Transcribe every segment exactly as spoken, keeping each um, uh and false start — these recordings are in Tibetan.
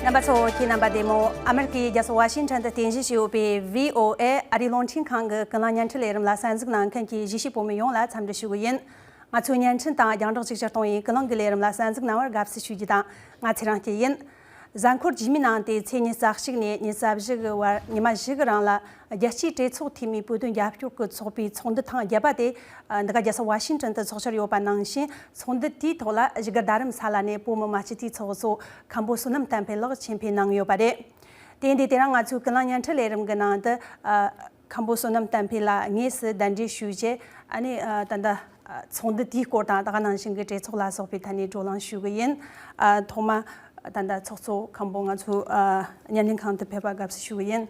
རྣམ་པ་ཚོ། ཁྱེད་རྣམ་པ་བདེ་མོ། ཨ་མེ་རི་ཁའི་རྒྱལ་ས་ཝ་ཤིང་ཊོན་དུ་རྟེན་གཞི་བྱས་ཡོད་པའི་བྷི་ཨོ་ཨེ་ཨ་རིའི་རླུང་འཕྲིན་ཁང་གི་ཀུན་གླེང་བརྙན་འཕྲིན་ལས་རིམ་ལ་གསན་གཟིགས་གནང་མཁན་གྱི་གཞིས་བྱེས་བོད་མི་ཡོངས་ལ་འཚམས་འདྲི་ཞུ་གི་ཡིན། ང་ཚོའི་བརྙན་འཕྲིན་དང་རྒྱང་བསྒྲགས་གཅིག་གྱུར་གཏོང་བའི་ཀུན་གླེང་གི་ལས་རིམ་ལ་གསན་གཟིགས་གནང་བར་དགའ་བསུ་ཞུ་རྒྱུ་དང་། ང་ཚེ་རིང་སྐྱིད་ཡིན། གཟའ་འཁོར་རྗེས་མའི་ནང་སྟེ་ཚེས་ཉི་ཤུ་རྩ་གཅིག་ནས་ཉི་ཤུ་རྩ་བཞི་གི་བར་ཉི་མ་བཞི་གི་རིང་ལ། རྒྱལ་སྤྱིའི་གྲོས་ཚོགས་འཐུས་མིའི་བོད་དོན་རྒྱབ་སྐྱོར་གྱི་ཚོགས་པའི་ཚོགས་འདུ་ཐེངས་བརྒྱད་པ་དེ། ཨ། འདི་ག་རྒྱལ་ས་ཝ་ཤིང་ཊོན་དུ་འཚོགས་འཆར་ཡོད་པ་ནང་བཞིན། ཚོགས་འདུ་དེའི་ཐོག་ལ་བཞུགས་སྒར་རྡ་རམ་ས་ལ་ནས་བོད་མི་མང་སྤྱི་འཐུས་ཚོགས་གཙོ་མཁན་པོ་བསོད་ནམས་བསྟན་འཕེལ་ལགས་ཆེད་ཕེབས་གནང་ཡོད་པ་རེད། དེ་ཡིན་དུས་དེ་རིང་ང་ཚོའི་ཀུན་གླེང་བརྙན་འཕྲིན་ལས་རིམ་གྱི་ནང་དུ། ཨ། མཁན་པོ་བསོད་ནམས་བསྟན་འཕེལ་ལགས་དངོས་སུ་གདན་འདྲེན་ཞུས་རྗེས། ཨ་ནི། ཨ། ད་ལྟ། ཨ། ཚོགས་འདུ་དེའི་སྐོར་དང་། ད་ག་ནང་བཞིན་གྱི་གྲོས་ཚོགས་ལ་སོགས་པའི་ཐད་ནས་བགྲོ་གླེང་ཞུ་གི་ཡིན། ཨ། ཐོག་མ། ད་ལྟ་ཚོགས་གཙོ་མཁན་པོ་ང་ཚོའི། ཨ། བརྙན་ལྷན་ཁང་དུ་ཕེབས་པར་དགའ་བསུ་ཞུ་གི་ཡིན།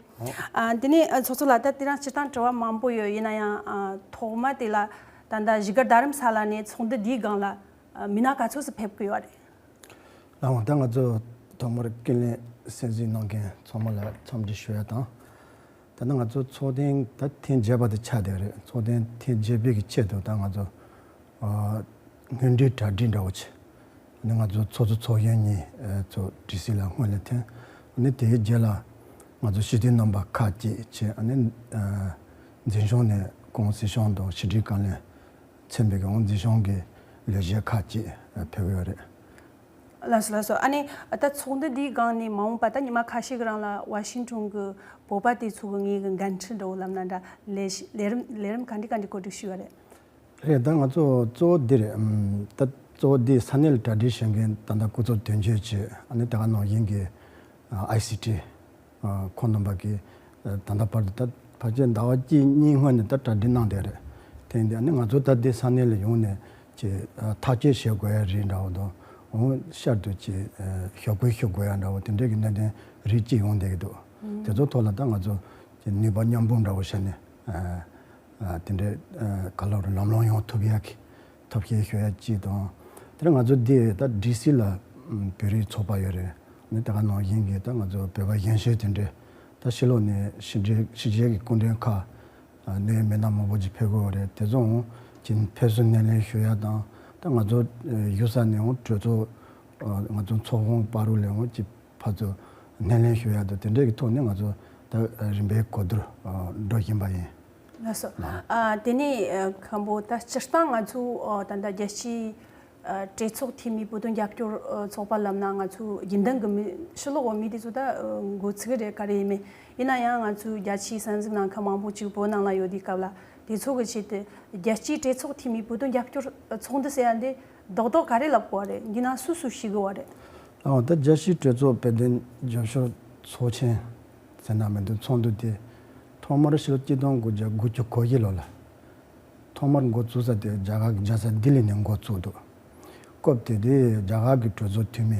ཨ། དེ་ནས། ཨ། ཚོགས་གཙོ་ལགས། ད་དེ་རིང་སྤྱིར་བཏང་དྲི་བ་མང་པོ་ཡོད། ཡིན་ན་ཡང་། ཨ། ཐོག་མ་དེ་ལ་ད་ལྟ་བཞུགས་སྒར་རྡ་རམ་ས་ལ་ནས་ཚོགས་འདུ་འདིའི་སྒང་ལ། ཨ། མི་སྣ་ག་ཚོད་ཙམ་ཕེབས་ཀྱི་ཡོད་རེད། ལགས་འོང་། ད་ང་ཚོ་ཐོག་མར་ཀུན་གླེང་གསན་གཟིགས་གནང་མཁན་ཚང་མ་ལ་འཚམས་འདྲི་ཞུ་ཡ་དང་། ད་ནི་ང་ཚོ་ཚོགས་ཐེངས་ད་ཐེངས་བརྒྱད་པ་དེ་ཆགས་བསྡད་རེད། ཚོགས་ཐེངས་ཐེངས་བརྒྱད་པའི་གི་ཆེད་དུ་ད་ང་ཚོ། ཨ། སྔོན་འགྲོའི་གྲ་སྒྲིག་འདྲ་བོ་བྱས། ཨ་ནི་ང་ཚོ་ཚོགས་གཙོ་ཚོགས་གཞོན་གཉིས། ཨ། ཚོ་ཌི་སི་ལ་སྔོན་ལ་ཐོན། ཨ་ནི་དེའི་རྗེས་ལ་ང་ཚོ་སྤྱི་འཐུས་རྣམ་པ་ཁག་ཅིག་བྱས། ཨ་ནི། ཨ། འཛིན་སྐྱོང་ནས་ྋགོང་སྲིད་སྐྱོང་དང་ཕྱི་དྲིལ་བཀའ་བློན་ཚན་པའི་གི་འོང་འཛིན་སྐྱོང་གི་ལས་བྱེད་ཁག་ཅིག་ཕེབས་ཡོད་རེད། ལགས་སོ། ལགས་སོ། ཨ་ནི་ད་ཚོགས་འདུ་འདིའི་སྒང་ནས་མ་འོངས་པ་ད་ཉི་མ་ཁ་ཤས་ཀྱི་རིང་ལ་ཝ་ཤིང་ཊོན་གྱི་བོད་པ་དེ་ཚོ་གི་ངོས་ཀྱི་འགན་འཁྲི་འདྲ་བོ་ལབ་ན་འདྲ། ལས་ལས་རིམ་ལས་རིམ་ག་འདྲ་ག་འདྲ་གོ་སྒྲིག་ཞུས་པ་རེད། རེད། ད་ང་ཚོ་གཙོ་བོ་འདི་རེད། ཨམ། ད་གཙོ་བོ་འདི་ས་གནས་ལ་གྲ་སྒྲིག་བྱེད་མཁན་ད་ལྟ་སྐུ་ཚབ་དོན་གཅོད་ཅིག་ཨ་ནི་དེ་ག་ནང་བཞིན་གྱི་ཨ་ཨའི་སི་ཊི། ཨ། ཁོང་རྣམ་པ་གིས། ཨ། ད་ལྟ་བར་དུ་ད་ཕལ་ཆེར་ཟླ་བ་གཅིག་གཉིས་སྔོན་ནས་ད་གྲ་སྒྲིག་གནང་བསྡད་རེད། དེ་ཡིན་དུས་ཨ་ནི་ང་ཚོ་ད་ལྟའི་ས་གནས་ལ་ཡོང་ནས་ཅིག་ཨ། ཐག་གཅོད་བྱེད་དགོས་ཡ་རིགས་འདྲ་བོ་དང་། འོང་ཤར་དུ་ཅིག་ཨ། ཞུ་སྐུལ་ཞུ་དགོས་ཡ་འདྲ་བོ་དེ་འདྲའི་གི་གནད་དོན་རིགས་གཅིག་ཡོང་བསྡད་ཀྱི་འདུག་དེ་ཚོ་ཐོག་ལ་ད་ང་ཚོ་ཅིག་ནུས་པ་མཉམ་སྤུངས་འདྲ་བོ་བྱས་ནས། ཨ། ཨ། དེ་འདྲའི། ཨ། ག་ལབ་རེད། ལམ་ལྷོང་ཡོང་ཐུབ་ཡ་གི་ཐབས་ཤེས་ཞུ་ཡ་གཅིག་དང་། དེ་རིང་ང་ཚོ་འདི་ད་ཌི་སི་ལ་བོད་རིགས་ཚོགས་པ་ཡོད་རེད། ཨ་ནི་དེ་ག་ནང་བཞིན་གྱི་ད་ང་ཚོ་བོད་པ་གཞོན་གཞོན་དེ་འདྲས་ད་ཕྱི་ལོགས་ནས་ཕྱི་རྒྱལ་ཕྱི་རྒྱལ་གྱི་སྐུ་མགྲོན་ཁག་ཨ། གནད་ཡོད་མི་སྣ་མང་པོ་ཅིག་ཕེབས་ཀྱི་ཡོད་རེད། དེ་ཚོ་འོང་ཅིག་ཕེབས་བསུ་སྣེ་ལེན་ཞུ་ཡ་དང་། ད་ང་ཚོ་ཨ། བཞུགས་ས་ནས་འོང་གྲོས་ཚོགས། ཨ། ང་ཚོ་ཚོགས་ཁང་བར་དུ་ལ་འོང་ཅིག་ཕར་ཚུར་སྣེ་ལེན་ཞུ་ཡ་དང་། དེ་འདྲས་ཀྱི་ཐོག་ནས་ང་ཚོ་ད་རིམ་པས་གོ་བསྡུར་ཨ། འགྲོ་བཞིན་པ་ཡིན། ལགས་སོ། ལགས། ཨ། དེ་ནས་ཨ། མཁན་པོ་ད་སྤྱིར་བཏང་ང་ཚོ་ཨ། ད་ལྟ་རྒྱལ་སྤྱིའི་ཨ། གྲོས་ཚོགས་འཐུས་མིའི་བོད་དོན་རྒྱབ་སྐྱོར་ཨ། ཚོགས་པ་ལབ་ན་ང་ཚོ་རྒྱུན་ལྡན་གྱི་མི་ཕྱི་ལོགས་བ་མི་དེ་ཚོ་ད་ཨ། མགོ་ཚོས་ཀྱི་རེད། ག་རེ་ཡིན་མིན། ཡིན་ན་ཡང་ང་ཚོའི་རྒྱ་ཆེའི་གསན་གཟིགས་གནང་མཁན་མང་པོ་ཅིག་བོད་ནང་ལ་ཡོད་དུས་སྐབས་ལ། དེ་ཚོ་གི་ཆེད་དུ་རྒྱལ་སྤྱིའི་གྲོས་ཚོགས་འཐུས་མིའི་བོད་དོན་རྒྱབ་སྐྱོར་ཚོགས་འདུ་ཟེར་ཡ་འདི་རྡོག་རྡོག་ག་རེ་ལབ་དགོས་པ་རེད། འདི་ན་སུ་སུ་ཞུགས་ཀྱི་ཡོད་རེད། ཨོ། ད་རྒྱལ་སྤྱིའི་གྲོས་ཚོགས་དཔལ་ལྡན་རྒྱབ་སྐྱོར་ཚོགས་ཆེན་ཟེར་ན་མི་འདུག་ཚོགས་འདུ་དེ་ཐོག་མར་ཕྱི་ལོ་གཅིག་སྟོང་དགུ་བརྒྱ་དགུ་བཅུ་གོ་བཞི་ལོ་ལ་ཐོག་མར་འགོ་བཙུགས་ས་དེ་རྒྱ་གར་གྱི་རྒྱལ་ས་ལྡི་ལི་ནས་འགོ་བཙུགས་འདུག་སྐབས་དེ་དུས་རྒྱ་གར་གྱི་གྲོས་ཚོགས་འཐུས་མི་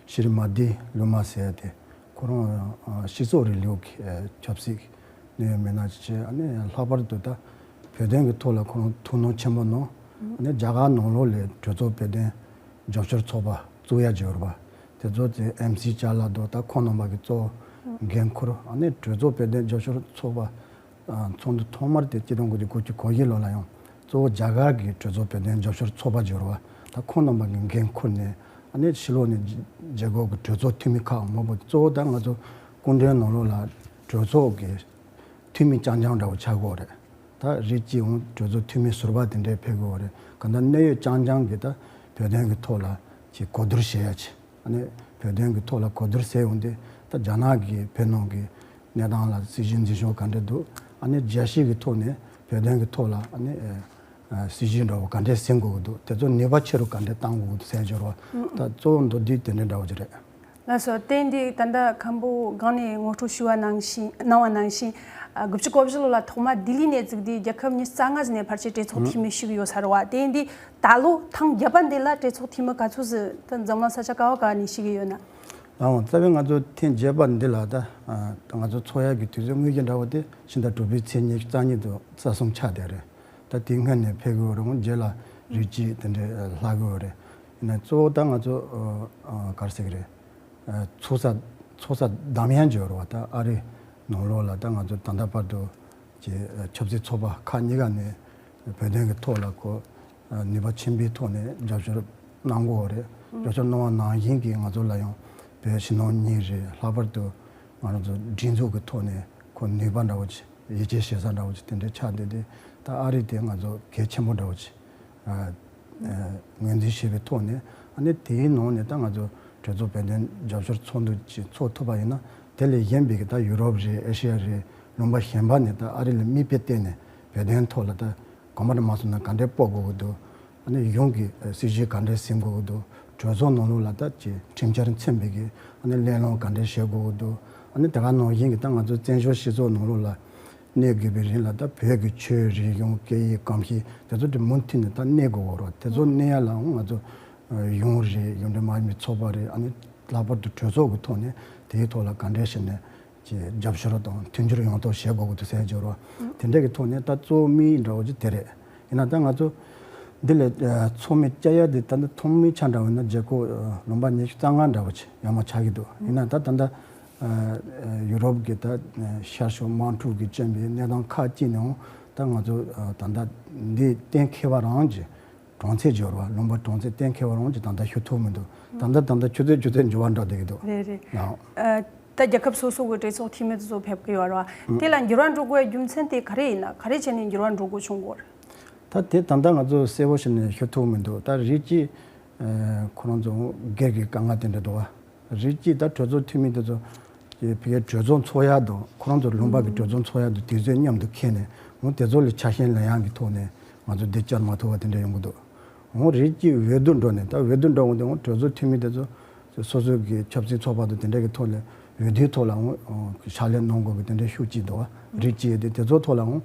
ཤི་རི་མ་ཏི་ལུ་མ་ཟེར་ཡ་དེ། ཁོ་རང་ཨ་སྤྱི་ཚོགས་རིང་ལུགས་ཀྱི་ཨ་ཆབ་སྲིད་གནད་ཡོད་མི་སྣ་ཅིག་བྱས། ཨ་ནི་ལྷག་པར་དུ་ད་བོད་དོན་གྱི་ཐོག་ལ་ཁོ་རང་ཐུགས་སྣང་ཆེན་པོ་གནང་། ཨ་ནི་རྒྱ་གར་ནང་ལོགས་ལ་གྲོས་ཚོགས་བོད་དོན་རྒྱབ་སྐྱོར་ཚོགས་པ་བཙུགས་ཡ་བྱས་ཡོད་རེད་པ། དེ་ཚོ་དེ་ཨེམ་སི་ཅཱ་ལགས་དང་ད་ཁོང་རྣམ་པ་གི་གཙོ་བོ་འགན་འཁུར། ཨ་ནི་གྲོས་ཚོགས་བོད་དོན་རྒྱབ་སྐྱོར་ཚོགས་པ་ཨ་ཚོགས་འདུ་ཐོག་མར་དེ་གཅིག་སྟོང་དགུ་བརྒྱ་དགུ་བཅུ་གོ་བཞི་ལོ་ལ་ཡང་གཙོ་བོ་རྒྱ་གར་གྱི་གྲོས་ཚོགས་བོད་དོན་རྒྱབ་སྐྱོར་ཚོགས་པ་བྱས་ཡོད་རེད་པ། ད་ཁོང་རྣམ་པ་གི་འགན་འཁུར་ནས། ཨ་ནི་ཕྱི་ལོགས་ནས་རྒྱལ་ཁབ་ཀྱི་གྲོས་ཚོགས་འཐུས་མི་ཁག་མང་པོ། གཙོ་བོ་ད་ང་ཚོ་སྐུ་མགྲོན་ནང་ལོགས་ལ་གྲོས་ཚོགས་ཀྱི་འཐུས་མི་རྐྱང་རྐྱང་འདྲ་བོ་ཆགས་ཀྱི་ཡོད་རེད། ད་རིགས་གཅིག་འོང་གྲོས་ཚོགས་འཐུས་མི་ཟུར་པ་དེ་འདྲས་ཕེབས་ཀྱི་ཡོད་རེད། གང་ལྟར་གནད་ཡོད་རྐྱང་རྐྱང་གི་ད་བོད་དོན་གྱི་ཐོག་ལ་ཅིག་གོ་བསྡུར་བྱེད་ཡ་ཅིག་ཨ་ནི་བོད་དོན་གྱི་ཐོག་ལ་གོ་བསྡུར་ཟེར་ཡོང་དུས། ད་རྒྱ་ནག་གི་བོད་ནང་གི་གནས་སྟངས་ལ་སྲིད་བྱུས་འཛིན་སྐྱོང་ག་འདྲ་འདུག་ཨ་ནི་རྒྱལ་སྤྱི་གི་ཐོག་ནས་བོད་དོན་གྱི་ཐོག་ལ་ཨ་ནི་ཨ་སྲིད་བྱུས་འདྲ་བོ་ག་འདྲ་ཟིན་དགོས་ཀྱི་འདུག་དེ་ཚོ་ནུས་པ་ཆེ་རུ་ག་འདྲ་བཏང་དགོས་ཀྱི་འདུག་ཟེར་འབྱོར་བ། ད་གཙོ་བོ་མདོར་བསྡུས་དེ་འདྲ་འདྲ་བོ་ཅིག་རེད། ལགས་སོ། དེ་འདི་ད་ལྟ་མཁན་པོ་སྒང་ནས་ངོ་སྤྲོད་ཞུ་བ་ནང་བཞིན་གནང་བ་ནང་བཞིན། ཨ། དགུ་བཅུ་གོ་བཞི་ལོ་ལ་ཐོག་མ་ལྡི་ལི་ནས་བཙུགས་དུས་རྒྱལ་ཁབ་ཉི་ཤུ་རྩ་ལྔ་ཟིན་ནས་ཕལ་ཆེར་གྲོས་ཚོགས་འཐུས་མི་ཞུགས་ཡོད་ས་རེད་པ། དེ་འདི་ད་ལོ་ཐེངས་བརྒྱད་པ་འདི་ལ་གྲོས་ཚོགས་འཐུས་མི་ག་ཚོད་ཟིག་ད་འཛམ་གླིང་ས་ཆ་ག་བ་ག་ནས་ཞུགས་ཀྱི་ཡོད་ན། ཨང་། རྩ་བའི་ང་ཚོ་ཐེངས་བརྒྱད་པ་འདི་ལ་ད་ཨ་ང་ཚོ་ཚོགས་ཡག་གི་དུས་ཚོད་དངོས་གཞི་འདྲ་བོ་དེ་ཕྱི་ཟླ་དྲུག་པའི་ཚེས་ཉི་ཤུ་རྩ་གཉིས་དང་རྩ་གསུམ་ཆགས་བསྡད་རེད། ད་དེའི་སྔོན་ནས་ཕེབས་ཀྱི་ཡོད་རུང་རྗེས་ལ་རིགས་གཅིག་དེ་འདྲའི་ལྷག་གི་ཡོད་རེད། ཡིན་ན་གཙོ་བོ་ད་ང་ཚོ་ཨ་ག་རེ་ཟེར་གི་རེད། ཚོགས་ས་ཚོགས་ས་འདམ་ཡང་འབྱོར་བ། ད་ཨ་རི་ནང་ལོགས་ལ་ད་ང་ཚོ་ད་ལྟ་བར་དུ་ཀྱི་ཆབ་སྲིད་ཚོགས་པ་ཁག་གཉིས་ཀ་ནས་བོད་དོན་གྱི་ཐོག་ལ་ཁོ་ནུས་པ་ཆེན་པོའི་ཐོག་ནས་རྒྱབ་སྐྱོར་གནང་གི་ཡོད་རེད། རྒྱབ་སྐྱོར་གནང་བ་ནང་བཞིན་གྱི་ང་ཚོ་ལ་ཡང་ བོད་ཕྱི་ནང་གཉིས་རེད། ལྷག་པར་དུ་ང་རང་ཚོ་སྒྲིག་འཛུགས་ཀྱི་ཐོག་ནས་ཁོ་ནུས་པ་འདྲ་བོ་ཅིག་ཡིད་ཆེས་བྱེད་ས་འདྲ་བོ་ཅིག་དེ་འདྲའི་ཆགས་བསྡད་དེ། ད་ཨ་རི་དེ་ང་ཚོ་གལ་ཆེན་པོ་འདྲ་བོ་ཅིག་ཨ། ངོས་འཛིན་བྱས་པའི་ཐོག་ནས། ཨ་ནི་དེའི་ནང་ནས་ད་ང་ཚོ་གྲོས་ཚོགས་བོད་དོན་རྒྱབ་སྐྱོར་ཚོགས་འདུ་ཅིག་ཚོགས་ཐུབ་པ་ཡིན་ན། དེ་ལས་གཞན་པའི་གི་ད་ཡུ་རོབ་རེད། ཨེ་ཤི་ཡ་རེད། ལུང་པ་གཞན་པ་ནས་ད་ཨ་རི་ལ་མིག་དཔེ་བལྟས་ནས་བོད་དོན་ཐོག་ལ་ད་གོམ་པ་མ་སོང་ན་ག་འདྲས་སྤོ་དགོས་ཀྱི་འདུག་ཨ་ནི་གཞུང་གི་སྲིད་བྱུས་ག་འདྲས་ཟིན་དགོས་ཀྱི་འདུག་གྲོས་ཚོགས་ནང་ལོགས་ལ་ད་ཅིག་ཁྲིམས་འཆར་མཚོན་པའི་གི་ཨ་ནི་གླེང་སློང་ག་འདྲས་བྱེད་དགོས་ཀྱི་འདུག་ཨ་ནི་དེ་ག་ནང་བཞིན་གྱི་ད་ང་ཚོ་བཙན་བྱོལ་སྤྱི་ཚོགས་ནང་ལོགས་ལ་གནས་དགོས་པའི་རིང་ལ་ད་བོད་ཀྱི་ཆོས་རིག་གཞུང་སྐད་ཡིག་གོམས་གཤིས་དེ་ཚོ་དེ་མུ་མཐུད་ནས་ད་གནས་དགོས་ཀྱི་རེད། དེ་ཚོ་གནས་ཡ་ལའང་ང་ཚོ་གཞུང་རེད། གཞུང་འབྲེལ་མ་ཡིན་པའི་ཚོགས་པ་རེད། ཨ་ནི་ལྷག་པར་དུ་གྲོས་ཚོགས་ཀྱི་ཐོག་ནས་དེའི་ཐོག་ལ་ག་འདྲས་བྱས་ནས་ཀྱི་རྒྱབ་སྐྱོར་དང་མཐུན་འགྱུར་ཡོང་ཐབས་བྱེད་དགོས་ཀྱི་འདུག་ཟེར་འབྱོར་བ། དེ་འདྲས་ཀྱི་ཐོག་ནས་ད་གཙོ་བོ་དམིགས་ཡུལ་འདྲ་བོ་ཅིག་དེ་རེད། ཡིན་ན་ད་ང་ཚོ་འདི་ལས་ཚོགས་མི་བཅའ་ཡ་དེ་ད་ནི་ཐོག་མའི་ཆ་འདྲ་བོ་ཡིན་ན་རྒྱལ་ཁབ་ལུང་པ་ཉི་ཤུ་རྩ་ལྔ་འདྲ་བོ་ཅིག་ཡར་མར་ཆགས་ཀྱི་འདུག་ཡིན་ན་ད་ད་ལྟ་ཡུ་རོབ་ཀྱི་ད་ཤར་ཕྱོགས་དམག་འཁྲུག་གི་རྐྱེན་པས་གནས་སྟངས་ཁག་ཅིག་ནས་འོང་ད་ང་ཚོ་ད་ལྟ་འདི་གཏན་འཁེལ་བ་རང་གི་གྲངས་ཚད་འབྱོར་བ། ལུང་པ་གྲངས་ཚད་གཏན་འཁེལ་བ་རང་གི་ད་ལྟ་ཞུ་ཐུབ་མི་འདུག་ད་ལྟ་ད་ལྟ་ཆུ་ཚོད་ཆུ་ཚོད་འགྱུར་བ་འགྲོ་བསྡད་ཀྱི་འདུག་རེད་རེད། ད་རྒྱལ་ཁབ་སོ་སོ་གི་གྲོས་ཚོགས་འཐུས་མི་ཚོ་ཕེབས་ཀྱི་ཡོད་རེད་བ། དེ་ལ་འགྱུར་བ་འགྲོ་དགོས་རྒྱུ་མཚན་དེ་ག་རེ་ཡིན་ན། ག་རེ་བྱས་ནས་འགྱུར་བ་འགྲོ་དགོས་བྱུང་དགོས་རེད། ད་དེ་ད་ལྟ་ང་ཚོ་གསལ་པོ་བྱས་ནས་ཞུ་ཐུབ་མི་འདུག་ད་རིགས་གཅིག་ཁོ་རང་ཚོ་སྒེར་གྱི་དཀའ་ངལ་དེ་འདྲ་འདུག་བ། རིགས་གཅིག་ད་གྲོས་ཚོགས་འཐུས་མི་དེ་ཚོ་ཕ་གིའི་གྲོས་ཚོགས་འཚོགས་ཡག་དང་ཁོ་རང་ཚོ་ལུང་པ་གི་གྲོས་ཚོགས་འཚོགས་ཡག་དང་དུས་ཚོད་མཉམ་དུ་འཁེལ་ནས་འོ་དེ་ཚོ་ལ་ཆ་ཤས་ལེན་ཡག་གི་ཐོག་ནས་ང་ཚོ་འདི་བཅར་མ་ཐུབ་པ་དེ་འདྲ་ཡོང་གི་འདུག་འོ་རིགས་གཅིག་འོས་བསྡུ་འགྲོ་ནས། ད་འོས་བསྡུ་འགྲོ་འོང་དེ་འོ་གྲོས་ཚོགས་འཐུས་མི་དེ་ཚོ་སོ་སོའི་གི་ཆབ་སྲིད་ཚོགས་པ་དང་དེ་འདྲ་གི་ཐོག་ལ་འོས་བསྡུའི་ཐོག་ལ་འོ་ཕྱག་ལས་གནང་དགོས་གི་དེ་འདྲ་ཤུགས་གཅིག་འདུག་བ། རིགས་གཅིག་དེ་དེ་ཚོ་ཐོག་ལ་འོ་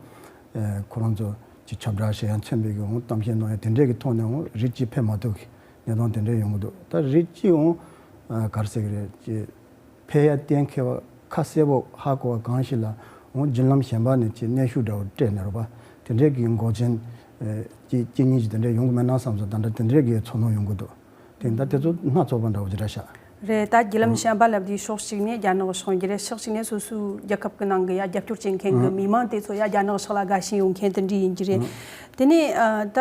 ཁོ་རང་ཚོ་གི་ཁྱབ་བསྒྲགས་བྱེད་ཡ་མཚོན་པའི་གི་འོ་གཏམ་བཤད་གནང་ཡ་དེ་འདྲ་གི་ཐོག་ནས་འོ་རིགས་གཅིག་ཕེབས་མ་ཐུབ་གི་གནས་སྟངས་དེ་འདྲ་ཡོང་གི་འདུག་ད་རིགས་གཅིག་འོ་ག་རེ་ཟེར་གི་རེད། ཕལ་ཡ་གཏན་འཁེལ་བ་ཁ་གསལ་པོ་ཧ་གོ་བ་གང་ཞིག་ལ་འོང་བརྒྱུད་ལམ་གཞན་པ་ནས་ཀྱི་གནོན་ཤུགས་འདྲ་བོ་སྤྲད་ནས་རོ་པ། དེ་འདྲའི་གི་འགོག་རྐྱེན་ཨེ་གཅིག་གཅིག་གཉིས་ཀྱི་དེ་འདྲའི་ཡོང་གི་མེད་ན་བསམ་སོང་། ད་འདྲ་དེ་འདྲའི་གི་ཚོར་སྣང་ཡོང་གི་འདུག་དེ་ད་དེ་ཚོ་སྣ་ཚོགས་པ་འདྲ་བོ་ཅིག་རེད་ཤག་རེད། ད་བརྒྱུད་ལམ་གཞན་པ་ལབ་དུས་ཕྱོགས་གཅིག་ནས་རྒྱ་ནག་ཕྱོགས་ཀྱི་རེད། ཕྱོགས་གཅིག་ནས་སོ་སོའི་རྒྱལ་ཁབ་ཀྱི་ནང་གི་ཡ་རྒྱབ་སྐྱོར་བྱེད་མཁན་གི་མི་མང་དེ་ཚོ་ཡ་རྒྱ་ནག་ཕྱོགས་ལ་དགའ་ཞེན་ཡོད་མཁན་དེ་འདྲ་ཡིན་གྱི་རེད། དེ་ནས་ཨ་ད་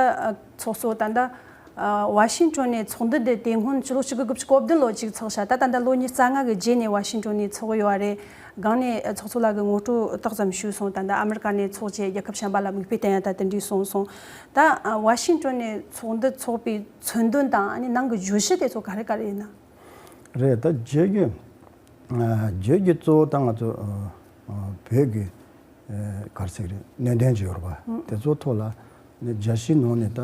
ཚོགས་གཙོ་ད་ལྟ། ཨ་ཝ་ཤིང་ཊོན་ནས་ཚོགས་འདུ་འདི་དེ་སྔོན་ཕྱི་ལོ་གཅིག་དགུ་དགུ་བཅུ་གོ་བདུན་ལོ་གཅིག་ཚོགས་ཤག་ད་ད་ལྟ་ལོ་ཉི་ཤུ་རྩ་ལྔ་གི་རྗེས་ནས་ཝ་ཤིང་ཊོན་ནས་ཚོགས་ཡོད་རེད། སྒང་ནས་ཚོགས་གཙོ་ལགས་ཀྱིས་ངོ་སྤྲོད་ཏོག་ཙམ་ཞུས་སོང་། ད་ལྟ་ཨ་མི་རི་ཀ་ནས་ཚོགས་བྱས་རྒྱལ་ཁབ་གཞན་པ་ལ་མིག་དཔེ་བསྟན་ཡ་ད་དེ་འདྲས་སོང་སོང་། ད་ཨ་ཝ་ཤིང་ཊོན་ནས་ཚོགས་འདུ་ཚོགས་པའི་མཚོན་དོན་དང་ཨ་ནི་ནང་གི་བརྗོད་གཞི་དེ་ཚོ་ག་རེ་ག་རེ་ཡིན་ན། རེད། ད་བརྗོད་རྒྱུ་ཨ་བརྗོད་རྒྱུ་གཙོ་བོ་ད་ང་ཚོ་ཨ་ཨ་བོད་ཀྱི་ཨ་ག་རེ་ཟེར་གི་རེད། གནད་དོན་ཅིག་ཡོད་རེད་པ། དེ་ཚོ་ཐོག་ལ་ནི་རྒྱལ་སྤྱིའི་ནང་ནས་ད་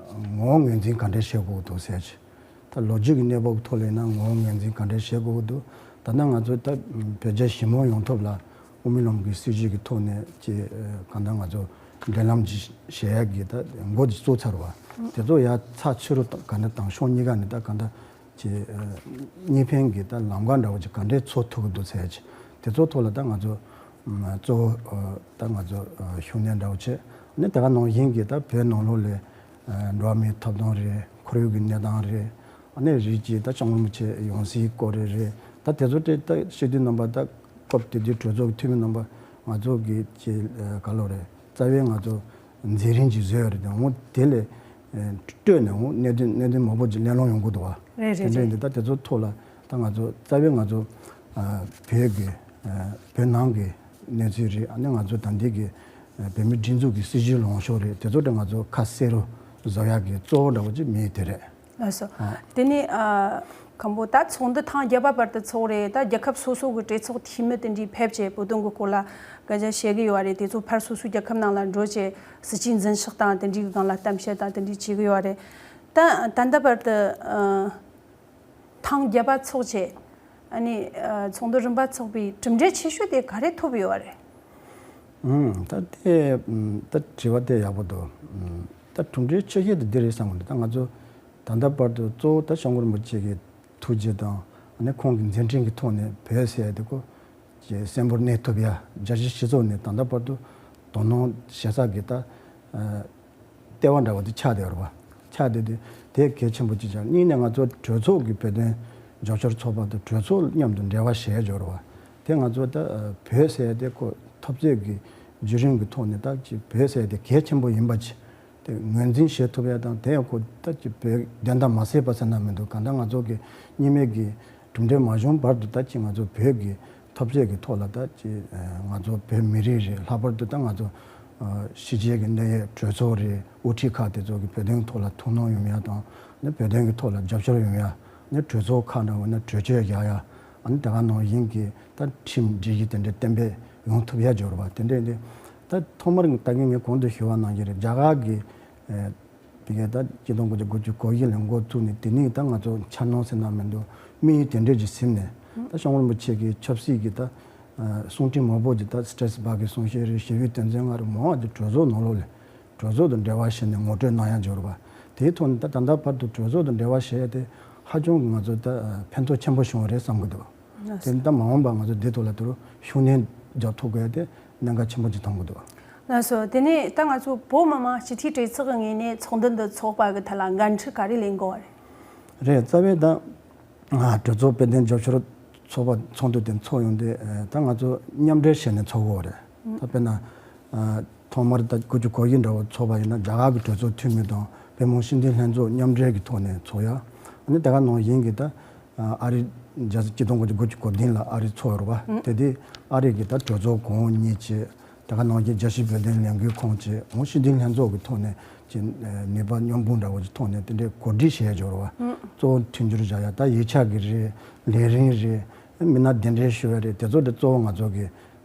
ཨ་ངོ་བོ་ངོས་འཛིན་ག་འདྲས་བྱེད་དགོས་འདུག་ཟེར་གྱི། ད་ལོ་རྒྱུས་ཀྱི་གནས་བབ་ཐོག་ལ་ཡིན་ན་ངོ་བོ་ངོས་འཛིན་ག་འདྲས་བྱེད་དགོས་འདུག་ད་ལྟ་ང་ཚོ་ད་བོད་རྒྱ་ཞི་མོལ་ཡོང་ཐབས་ལ་དབུ་མའི་ལམ་གྱི་སྲིད་བྱུས་ཀྱི་ཐོག་ནས་ཀྱི་ཨ་གང་ལྟར་ང་ཚོ་འབྲེལ་ལམ་ཅིག་བྱེད་ཡག་གི་ད་འགོ་ཅིག་བཙུགས་ཚར་བ། དེ་ཚོ་ཡར་ཚགས་ཚུད་རུ་ག་འདྲ་དང་ཕྱོགས་གཉིས་ཀ་ནས་ད་གང་ལྟར་ཀྱི་ཨ་གཉིས་ཕན་གྱི་ད་ལམ་ཁ་འདྲ་བོ་ཅིག་ག་འདྲས་འཚོལ་ཐུབ་ཀྱི་འདུག་ཟེར་གྱི། དེ་ཚོ་ཐོག་ལ་ད་ང་ཚོ་ཨ་གཙོ་བོ་ཨ་ད་ང་ཚོ་ཨ་ཤུགས་སྣོན་འདྲ་བོ་བྱས། ཨ་ནི་དེ་ག་ནང་བཞིན་གྱི་ད་བོད་ནང་ལོགས་ལ་ཨ་འགྲོ་བ་མིའི་ཐོབ་ཐང་རེད། ཁོར་ཡུག་གི་གནས་སྟངས་རེད། ཨ་ནི་རིགས་ཀྱི་ད་སྐྱབས་མགོན་རིན་པོ་ཆེ་ཡང་སྲིད་སྐོར་རེ་རེད། ད་དེ་ཚོ་དེ་ད་སྤྱི་འཐུས་རྣམ་པ་ད་སྐབས་དེ་དུས་གྲོས་ཚོགས་ཀྱི་འཐུས་མི་རྣམ་པ་ང་ཚོ་གི་ཀྱི་ཨ་ག་ལོ་རེད། རྩ་བའི་ང་ཚོ་མཛད་རིམ་ཅིག་བཟོས་ཡོད་རེད་དེ། འོ་དེ་ལས་ཨ་སྤྲོས་ནས་འོ་གནད་དོན་གནད་དོན་མང་པོ་ཅིག་གླེང་སློང་ཡོང་གི་འདུག་བ། རེད་རེད་དེ་འདྲ་རེད། ཡིན་དུས་ད་དེ་ཚོ་ཐོག་ལ་ད་ང་ཚོ་རྩ་བའི་ང་ཚོ་ཨ་བོད་ཀྱི་ཨ་བོད་ནང་གི་གནས་ཚུལ་རེད། ཨ་ནི་ང་ཚོ་ད་འདི་གི་ཨ་བོད་མིའི་སྒྲིག་འཛུགས་ཀྱི་སྲིད་བྱུས་ལངས་ཕྱོགས་རེད། དེ་ཚོ་དེ་ང་ཚོ་ཁ་གསལ་རུ་བཟོ་ཡག་གི་གཙོ་བོ་འདྲ་བོ་ཅིག་མི་དེ་རེད། ལགས་སོ། ཨ། དེ་ནས་ཨ་ཁམ་བུ་ད་ཚོགས་འདུ་ཐེངས་བརྒྱད་པ་བར་དུ་ཚོགས་རེད། ད་རྒྱལ་ཁབ་སོ་སོ་གི་གྲོས་ཚོགས་འཐུས་མི་དེ་འདྲའི་ཕེབས་བྱས་བོད་དོན་གི་སྐོར་ལ་སྐད་ཆ་བཤད་གི་ཡོད་རེད། དེ་ཚོ་ཕར་སོ་སོའི་རྒྱལ་ཁབ་ནང་ལ་འགྲོ་བྱས་སྲིད་ཇུས་འཛིན་ཕྱོགས་དང་དེ་འདྲའི་སྒང་ལ་གཏམ་བཤད་དང་དེ་འདྲའི་བྱེད་གི་ཡོད་རེད། ད་ད་ལྟ་བར་དུ་ཨ་ཐེངས་བརྒྱད་པ་ཚོགས་བྱས་ཨ་ནི་ཨ་ཚོགས་འདུ་རིམ་པ་ཚོགས་པའི་གྲུབ་འབྲས་ཆེ་ཤོས་དེ་ག་རེ་ཐོབ་ཡོད་རེད། ཨུམ། ད་དེ་ཨུམ་ད་དྲི་བ་དེ་ཡག་པོ་འདུག་ཨུམ། ད་གྲུབ་འབྲས་ཆེ་ཤོས་དེ་འདི་རེད་བསམ་གི་འདུག་ད་ང་ཚོ་ད་ལྟ་བར་དུ་གཙོ་བོ་ད་སྐྱབས་མགོན་རིན་པོ་ཆེ་གི་ཐུགས་རྗེ་དང་ཨ་ནི་ཁོང་གི་མཛད་འཕྲིན་གྱི་ཐོག་ནས་བོད་ཟེར་ཡ་དེ་ཁོ་གི་གསོན་པོར་གནས་ཐུབ་ཡ། རྒྱལ་སྤྱིའི་སྤྱི་ཚོགས་ནས་ད་ལྟ་བར་དུ་དོ་སྣང་བྱེད་ས་གི་ད་ཨ་ལྟེ་བ་འདྲ་བོ་དེ་ཆགས་བསྡད་ཡོད་རེད་བ། ཆགས་བསྡད་དེ་དེ་གལ་ཆེན་པོ་གཅིག་ཆགས། གཉིས་ནས་ང་ཚོ་གྲོས་ཚོགས་ཀྱི་བོད་དོན་རྒྱབ་སྐྱོར་ཚོགས་པ་དང་གྲོས་ཚོགས་མཉམ་དུ་འབྲེལ་བ་བྱས་ཡོད་རེད་བ། དེ་ང་ཚོ་ད་ཨ་བོད་ཟེར་ཡ་དེ་ཁོ་འཐབ་རྩོད་ཀྱི་བརྒྱུད་རིམ་གྱི་ཐོག་ནས་ད་ཅིག་བོད་ཟེར་ཡ་དེ་གལ་ཆེན་པོ་ཡིན་པ་ཅིག་དེ་ངོས་འཛིན་བྱེད་ཐུབ་ཡ་དང་། དེ་ཡང་ཁོ་ད་ཅིག་བོད་བདེན་མཐའ་མ་གསལ་བ་ཟེར་ན་མི་འདུག་གང་ལྟར་ང་ཚོ་གི་གཉིས་སྨན་གྱི་ གྲུབ་འབྲས་མ་བྱུང་བར་དུ་ད་ཅི་ང་ཚོ་བོད་ཀྱི་འཐབ་རྩོད་ཀྱི་ཐོག་ལ་ད་ཅི་ང་ཚོ་བོད་མི་རིགས་རེད། ལྷག་པར་དུ་ད་ང་ཚོ་ཕྱི་རྒྱལ་གྱི་གནད་ཡོད་གྲོས་ཚོགས་རེད། དབུ་ཁྲིད་ཁག་དེ་ཚོ་གི་བོད་དོན་ཐོག་ལ་ཐུགས་སྣང་ཡོང་ཡ་དང་། ནི་བོད་དོན་གྱི་ཐོག་ལ་རྒྱབ་སྐྱོར་ཡོང་ཡ། ནི་གྲོས་ཚོགས་ཁག་འདྲ་བོ་ནི་གྲོས་ཆོད་རྒྱག་ཡ། ཨ་ནི་དེ་ག་ནང་བཞིན་གྱི་ད་ཁྲིམས་སྒྲིག་གཞི་དེ་འདྲ་གཏན་འབེབས་ཡོང་ཐུབ་ཡ་འབྱོར་བ་དེ་འདྲ་ཡིན་དུས། ད་ཐོག་མར་ད་གིན་ངས་གོང་དུ་ཞུས་པ་ནང་བཞིན་རེད། རྒྱ་གར་གྱི་ཨེ་དེ་གའི་ད་ཆིག་སྟོང་དགུ་བརྒྱ་དགུ་བཅུ་གོ་བཞི་ལ་འགོ་བཙུགས་ནས་དེ་ནས་ད་ང་ཚོ་འཆར་སྣང་ཟེར་ན་མི་འདུག་དམིགས་ཡུལ་དེ་འདྲ་ཅིག་ཟིན་ནས། ད་སྐྱབས་མགོན་རིན་པོ་ཆེ་གི་ཆབ་སྲིད་ཀྱི་ད་ཨ་གསུང་འཕྲིན་མང་པོ་ཅིག་ད་སི་ཊེ་ཊ་སི་བར་གྱི་གསུང་བཤད་རེད། ཞི་བའི་དོན་ཚན་ལྔ་རེད། མང་བ་ཅིག་གྲོས་ཚོགས་ནང་ལོགས་ལ་གྲོས་ཚོགས་དང་འབྲེལ་བ་བྱས་ནས་ངོ་སྤྲོད་གནང་ཡ་འབྱོར་བ། དེའི་ཐོག་ནས་ད་ད་ལྟ་བར་དུ་གྲོས་ཚོགས་དང་འབྲེལ་བ་བྱས་ཏེ་ཧ་ཅང་གི་ང་ཚོ་ད་ཕན་ཐོགས་ཆེན་པོ་བྱུང་བ་རེད་བསམ་གྱི་འདུག་དེ་ནི་ད་མ་འོངས་པ་ང་ཚོ་འདི་ཐོག་ལ་དུ་ཤུགས་སྣོན་རྒྱག་ཐུབ་དགོས་ཏེ་གནད་འགག་ཆེན་པོ་ཅིག་མཐོང་གི་འདུག་ལགས་སོ། དེ་ནས་ད་ང་ཚོ་བོད་མི་མང་སྤྱི་འཐུས་གྲོས་ཚོགས་ཀྱི་ངོས་ནས་ཚོགས་འདུ་འདི་འཚོགས་པ་གི་ཐད་ལ་འགན་འཁྲི་ག་རེ་ལེན་དགོས་པ་རེད། རེད། རྩ་བའི་ད་ང་གྲོས་ཚོགས་དཔལ་ལྡན་རྒྱབ་སྐྱོར་ཚོགས་པ་ཚོགས་འདུ་དེ་འཚོགས་ཡོང་དུས་ད་ང་ཚོ་མཉམ་འབྲེལ་བྱས་ནས་འཚོགས་དགོས་པ་རེད། ད་དཔེར་ན་ཐོག་མར་ད་དགུ་བཅུ་གོ་བཞི་འདྲ་བོ་ཚོགས་པ་ཡིན་ན་རྒྱ་གར་གྱི་གྲོས་ཚོགས་འཐུས་མི་དང་བོད་མི་མང་སྤྱི་འཐུས་ལྷན་ཚོགས་མཉམ་འབྲེལ་གྱི་ཐོག་ནས་འཚོགས་ཡ། ཨ་ནི་དེ་ག་ནང་བཞིན་གྱི་ད་ཨ་རི་རྒྱལ་ས་སྤྱི་ཚོགས་དགུ་བཅུ་གོ་བདུན་ལ་ཨ་རི་ཚོགས་ཡོད་རེད་པ། དེ་དུས་ཨ་རི་གི་ད་གྲོས་ཚོགས་གོང་འོག་གཉིས་བྱས། དེ་ག་ནང་བཞིན་རྒྱལ་སྤྱིའི་བོད་དོན་ལས་འགུལ་ཁང་བྱས། འོང་སྤྱི་འཐུས་ལྷན་ཚོགས་ཀྱི་ཐོག་ནས་ཀྱི་ནུས་པ་མཉམ་སྤུངས་འདྲ་བོ་ཀྱི་ཐོག་ནས་དེ་འདྲའི་གོ་སྒྲིག་བྱས་ཡོད་རེད་པ། གཙོ་བོ་མཐུན་འགྱུར་བྱ་ཡ་ད་ཡིག་ཆ་གི་རེད། ལས་རིམ་རེད། མི་སྣ་གདན་འདྲེན་ཞུ་ཡ་རེད། དེ་ཚོ་དེ་གཙོ་བོ་ང་ཚོ་གི་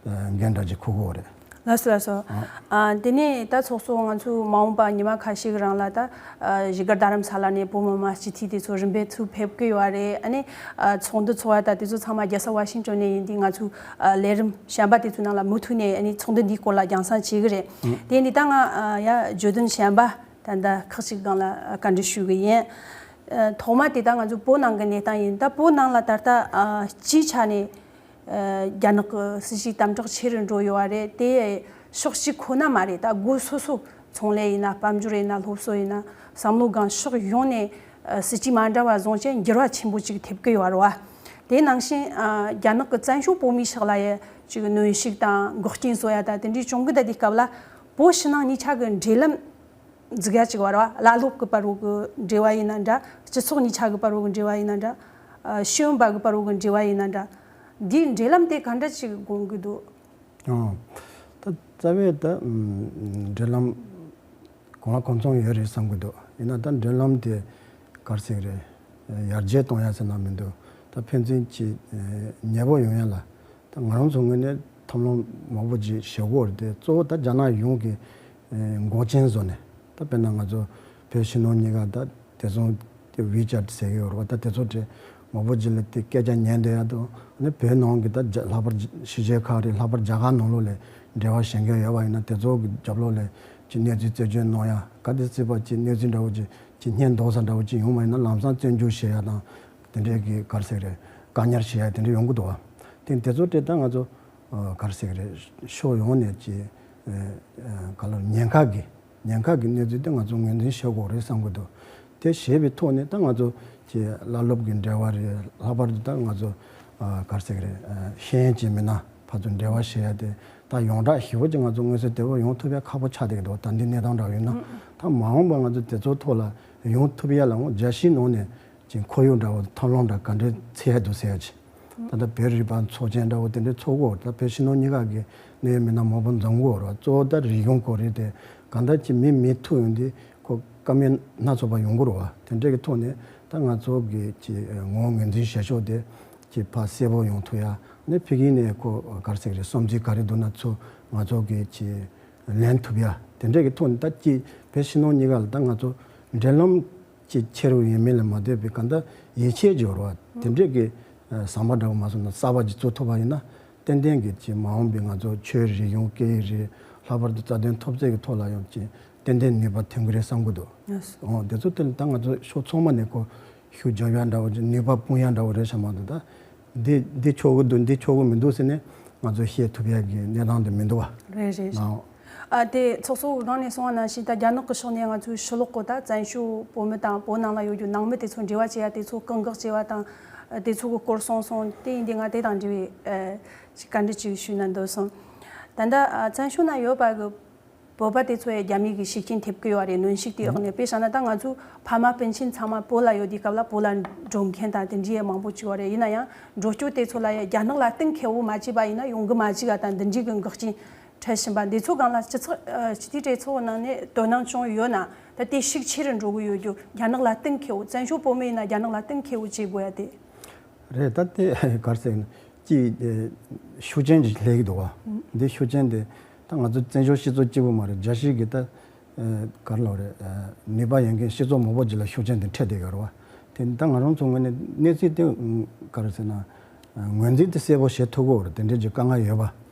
འགན་འདྲ་ཅིག་འཁུར་དགོས་རེད། ལགས་སོ་ལགས་སོ། ཨ། ཨ། དེ་ནས་ད་ཚོགས་གཙོ་ང་ཚོས་མ་འོངས་པ་ཉི་མ་ཁ་ཤས་ཀྱི་རིང་ལ་ད་ཨ་བཞུགས་སྒར་རྡ་རམ་ས་ལ་ནས་བོད་མི་མང་སྤྱི་འཐུས་དེ་ཚོ་རིམ་པས་ཚུར་ཕེབས་ཀྱི་ཡོད་རེད། ཨ་ནི་ཨ་ཚོགས་འདུ་ཚོགས་པ་ད་དེ་ཚོ་ཚང་མ་རྒྱལ་ས་ཝ་ཤིང་ཊོན་ནས་ཡིན་དུས་ང་ཚོས་ཨ་ལས་རིམ་གཞན་པ་དེ་ཚོའི་ནང་ལ་མུ་མཐུད་ནས་ཨ་ནི་ཚོགས་འདུ་འདིའི་སྐོར་ལ་རྒྱང་སྲིང་བྱེད་ཀྱི་རེད། དེ་ཡིན་དུས་ད་ང་ཨ་ཡ་བརྗོད་དོན་གཞན་པ་ད་ལྟ་ཁག་ཅིག་སྒང་ལ་ཨ་བཀའ་འདྲི་ཞུ་གི་ཡིན། ཨ་ཐོག་མ་དེ་ད་ང་ཚོ་བོད་ནང་གི་གནས་སྟངས་ཡིན། ད་བོད་ནང་ལ་ད་ལྟ་ཨ་སྤྱིའི་ཆ་ནས། ཨ་རྒྱ་ནག་གི་སྲིད་ཇུས་དམ་དྲག་ཆེ་རུ་འགྲོ་ཡོད་པ་རེད། དེ་ཕྱོགས་གཅིག་ཁོ་ན་མ་རེད། ད་སྒོ་སོ་སོ་ཚོང་ལས་ཡིན་ན་དཔལ་འབྱོར་ཡིན་ན་སློབ་གསོ་ཡིན་ན་བསམ་བློ་སྒང་ཕྱོགས་ཡོངས་ནས་ཨ་སྲིད་ཇུས་མ་འདྲ་བ་བཟུང་བྱས་འགྱུར་བ་ཆེན་པོ་ཅིག་ཐེབས་ཀྱི་ཡོད་རེད་བ། དེ་ནང་བཞིན་ཨ་རྒྱ་ནག་གི་བཙན་བྱོལ་བོད་མིའི་ཕྱག་ལ་ཡ་ཅིག་གནོན་ཤུགས་དང་འགོག་རྐྱེན་བཟོ་ཡ་ད་དེ་འདྲའི་བྱུང་གི། ད་དེ་སྐབས་ལ་བོད་ཕྱི་ནང་གཉིས་ཆ་གི་འབྲེལ་ལམ་འཛུགས་ཡ་ཅིག་བར་བ། བླ་སློབ་ཀྱི་བར་བོ་གི་འབྲེལ་བ་ཡིན་ན་འདྲ། སྤྱི་ཚོགས་གཉིས་ཆ་གི་བར་བོ་གི་འབྲེལ་བ་ཡིན་ན་འདྲ། ཨ་ཤེས་ཡོན་པ་གི་བར་བོ་གི་འབྲེལ་བ་ཡིན་ན་འདྲ། འདིའི་འབྲེལ་ལམ་དེ་ག་འདྲ་ཅིག་དགོངས་ཀྱི་འདུག་ཨོ། ད་རྩ་བའི་ད་ཨམ་འབྲེལ་ལམ་གང་ལ་གང་འཚམ་ཡོད་རེད་བསམ་གྱི་འདུག་ཡིན་ན་ད་འབྲེལ་ལམ་དེ་ག་རེ་ཟེར་གི་རེད། ཡར་རྒྱས་གཏོང་ཡ་ཟེར་ན་མི་འདུག་ད་ཕན་ཚུན་གྱི་ཨ་ཉེ་པོ་ཡོང་ཡ་ལ། ད་ང་རང་ཚོ་ངོས་ནས་ཐབས་ལམ་མང་པོ་ཅིག་བྱེད་དགོས་རེད་དེ། གཙོ་བོ་ད་རྒྱ་ནག་གཞུང་གིས་ཨེ་འགོག་རྐྱེན་བཟོས་ནས། ད་དཔེར་ན་ང་ཚོ་བོད་ཕྱི་ནང་གཉིས་ཀ་ད་དེ་ཚོ་དེ་ཝི་ཅེ་ཊི་ཟེར་གྱི་ཡོད་རེད་བ། ད་དེ་ཚོ་དེ་མང་པོ་ཅིག་ལ་དེ་སྐད་ཆ་ཉན་བསྡད་ཡ་དང་། ཨ་ནི་བོད་ནང་གི་ད་རྒྱ་ལྷག་པར་ཕྱི་རྒྱལ་ཁག་རེད། ལྷག་པར་རྒྱ་གར་ནང་ལོགས་ལ་འབྲེལ་བ་བྱེད་མཁན་ཡོད་པ་ཡིན་ན་དེ་ཚོ་གི་རྒྱབ་ལོགས་ལ་ཅིག་གནས་ཚུལ་རྩད་གཅོད་གནང་ཡ། ག་དེ་སྲིད་པ་ཅིག་གནས་ཚུལ་འདྲ་བོ་ཅིག་ཅིག་སྙན་འདོགས་ས་འདྲ་བོ་ཅིག་ཡོང་བ་ཡིན་ན་ལམ་སང་བཙོན་འཇུག་བྱེད་ཡ་དང་། དེ་འདྲའི་གི་ག་རེ་ཟེར་གི་རེད། བཀག་ཉར་བྱེད་ཡ་དེ་འདྲ་ཡོང་གི་འདུག་བ། དེ་དེ་ཚོ་དེ་ད་ང་ཚོ་ཨ་ག་རེ་ཟེར་གི་རེད། ཕྱོགས་ཡོངས་ནས་ཀྱི་ཨ་ཨ་ག་ལ་ཉེན་ཁ་གི་ཉེན་ཁ་གི་གནས་ཚུལ་དེ་ང་ཚོ་ངོས་འཛིན་བྱེད་དགོས་རེད་བསམ་གི་འདུག་དེ་བྱས་པའི་ཐོག་ནས་ད་ང་ཚོ་ཀྱི་བླ་སློབ་ཀྱི་འབྲེལ་བ་རེད། ལྷག་པར་དུ་ད་ང་ཚོ་ཨ་ག་རེ་ཟེར་གི་རེད། ཨ་ཤེས་ཡོན་ཅན་མི་སྣ་ཕར་ཚུར་འབྲེལ་བ་བྱེད་ཡ་དེ་ད་ཡོངས་གྲགས་ཞེ་པོ་ཅིག་ང་ཚོ་མངོན་གསལ་དོད་པོ་ཡོང་ཐུབ་ཡ་ཁག་པོ་ཆགས་བསྡད་ཀྱི་འདུག་ད་འདི་གནས་སྟངས་འདྲ་བོ་ཡིན་ན། ད་མ་འོངས་པ་ང་ཚོ་དེ་ཚོ་ཐོག་ལ་ཡོང་ཐུབ་ཡ་ལ་འོང་རྒྱལ་སྤྱིའི་ནང་ནས་ཀྱི་ཁོར་ཡུག་འདྲ་བོ་ཐབས་ལམ་འདྲ་ག་འདྲས་འཚོལ་ཡ་འདུག་ཟེར་ཡ་ཅིག་ད་ལྟ་བོད་རིག་པ་ཚོགས་ཆེན་འདྲ་བོ་དེ་འདྲའི་ཚོགས་དགོས། ད་བོད་ཕྱི་ནང་གཉིས་ཀ་གི་གནད་ཡོད་མི་སྣ་མང་པོ་འཛོམས་དགོས་རེད་བ། གཙོ་བོ་ད་རིག་གཞུང་སྐོར་རེད་དེ། གང་ལྟར་ཅིག་མི་མི་ཐུག་ཡོང་དུས་ཁོ་བཀའ་མོལ་སྣ་ཚོགས་པ་ཡོང་གི་རེད་བ། དེ་འདྲ་གི་ཐོག་ནས་ད་ང་ཚོ་གི་ཅིག་ངོ་བོ་ངོས་འཛིན་བྱེད་ཕྱོགས་དེ་ཅིག་ཕར་གསལ་པོ་ཡོང་ཐུབ་ཡ། ནས་ཕ་གི་ནས་ཁོ་ག་རེ་ཟེར་གི་རེད། བསམ་ཚུལ་ག་རེ་འདུག་ན་ཚུར་ང་ཚོ་གི་ཅིག་ལེན་ཐུབ་ཡ། དེ་འདྲ་གི་ཐོག་ནས་ད་ཅིག་བོད་ཕྱི་ནང་གཉིས་ཀ་ལ་ད་ང་ཚོ་འབྲེལ་ལམ་ཅིག་ཆེ་རུ་ཡོད་མིན་ལ་མ་ལྟོས་པའི་གང་ལྟར་ཡིད་ཆེས་ཀྱི་འོར་བ་དེ་འདྲས་ཀྱི་ཨ་ཟམ་པ་འདྲ་བོ་མ་སོང་ན་གསར་པ་ཅིག་བཙུགས་ཐུབ་པ་ཡིན་ན། ཏན་ཏན་གྱི་ཅིག་མ་འོངས་པའི་ང་ཚོ་ཆོས་རིག་གཞུང་སྐད་ཡིག་རེད། ལྷག་པར་དུ་རྩ་དོན་འཐབ་རྩོད་ཀྱི་ཐོག་ལ་ཡང་ཅིག་ཏན་ཏན་ནུས་པ་ཐོན་གྱི་རེད་བསམ་གྱི་འདུག་ཨོ་དེ་ཚོ་དེ་ལ་ད་ང་ཚོ་ཕྱོགས་ཚང་མ་ནས་ཁོ་ཤུགས་རྒྱབ་ཡ་འདྲ་བོ་ཅིག་ནུས་པ་སྤུངས་ཡ་འདྲ་བོ་རེད་བསམ་མ་འདུག་ད། འདི་འདི་ཆོག་གི་འདུག་འདི་ཆོག་གི་མི་འདུག་ཟེར་ནས་ང་ཚོས་བཤད་ཐུབ་ཡ་གི་གནས་སྟངས་དེ་མི་འདུག་བ། རེད་རེད། ཨང་། ཨ་དེ་ཚོགས་གཙོ་བོ་རང་ནས་གསུངས་པ་ནང་བཞིན་ད་རྒྱ་ནག་གི་ཕྱོགས་ནས་ང་ཚོའི་ཕྱི་ལོགས་གི་ད་བཙན་བྱོལ་བོད་མི་དང་བོད་ནང་ལ་ཡོད་རྒྱུ་ནང་མི་དེ་ཚོ་འབྲེལ་བ་བྱེད་ཡ་དེ་ཚོ་བཀག་འགོག་བྱས་པ་དང་། དེ་ཚོ་གི་སྐོར་གསུངས་སོང་། དེ་ཡིན་དུས་ང་དེ་དང་འབྲེལ་བའི་ཨ་ཅིག་བཀའ་འདྲི་ཅིག་ཞུས་ན་འདོད་སོང་། ད་ལྟ་ཨ་བཙན་བྱོལ་ན་ཡོད་པ་གི་ བོད་པ་དེ་ཚོ་ཡང་རྒྱ་མི་གི་ཤུགས་རྐྱེན་ཐེབས་ཀྱི་ཡོད་རེད། གནོན་ཤུགས་དེའི་འོག་ནས། དཔེ་བཞག་ན་ད་ང་ཚོ་ཕ་མ་སྤུན་མཆེད་ཚང་མ་བོད་ལ་ཡོད་དུས་སྐབས་ལ་བོད་ལ་འགྲོ་མཁན་དང་དེ་འདྲའི་མང་པོ་ཅིག་ཡོད་རེད། ཡིན་ན་ཡང་འགྲོ་སྐྱོད་དེ་ཚོ་ལ་ཡང་རྒྱ་ནག་ལ་གཏན་འཁེལ་བོ་མ་བྱས་པ་ཡིན་ན་ཡོང་གི་མ་བཅུག་ག་དང་དེ་འདྲའི་གི་འགོག་རྐྱེན་འཕྲད་བཞིན་པ་འདི་ཚོ་སྒང་ལ་སྤྱི་ཚོགས་ཨ་སྤྱི་འཐུས་གྲོས་ཚོགས་ནང་ནས་དོ་སྣང་བྱུང་ཡོད་ན། ད་དེ་ཤུགས་ཆེ་རུ་འགྲོ་གི་ཡོད་རྒྱུ། རྒྱ་ནག་ལ་གཏན་འཁེལ་བོ། བཙན་བྱོལ་བོད་མི་ཡིན་ན་རྒྱ་ནག་ལ་གཏན་འཁེལ་བོ་བྱེད་དགོས་ཡ་དེ། རེད། ད་དེ་ག་རེ་ཟེར་ན་ཅིག་ཨེ་ཤུགས་རྐྱེན་ཅིག་སླེབས་ཀྱི་འདུག་བ། འདི་ཤུགས་རྐྱེན་དེ་ད་ང་ཚོ་བཙན་བྱོལ་སྤྱི་ཚོགས་གཅིག་པུ་མ་རེད། རྒྱལ་སྤྱིའི་གི་ད་ཨེ་ག་རེ་ལབ་རེད། ཨེ་ནུས་པ་ཡོད་མཁན་སྤྱི་ཚོགས་མང་པོ་ཅིག་ལ་ཤུགས་རྐྱེན་དེ་འཕྲད་བསྡད་ཡོད་རེད་བ། དེ་ད་ང་རང་ཚོ་ངོས་ནས་གནས་ཚུལ་དེ་ག་རེ་ཟེར་ན། ངོས་འཛིན་དེ་གསལ་པོ་བྱེད་ཐུབ་ཀྱི་ཡོད་རེད། དེ་འདྲའི་ཅིག་དཀའ་ངལ་ཡོད་པ།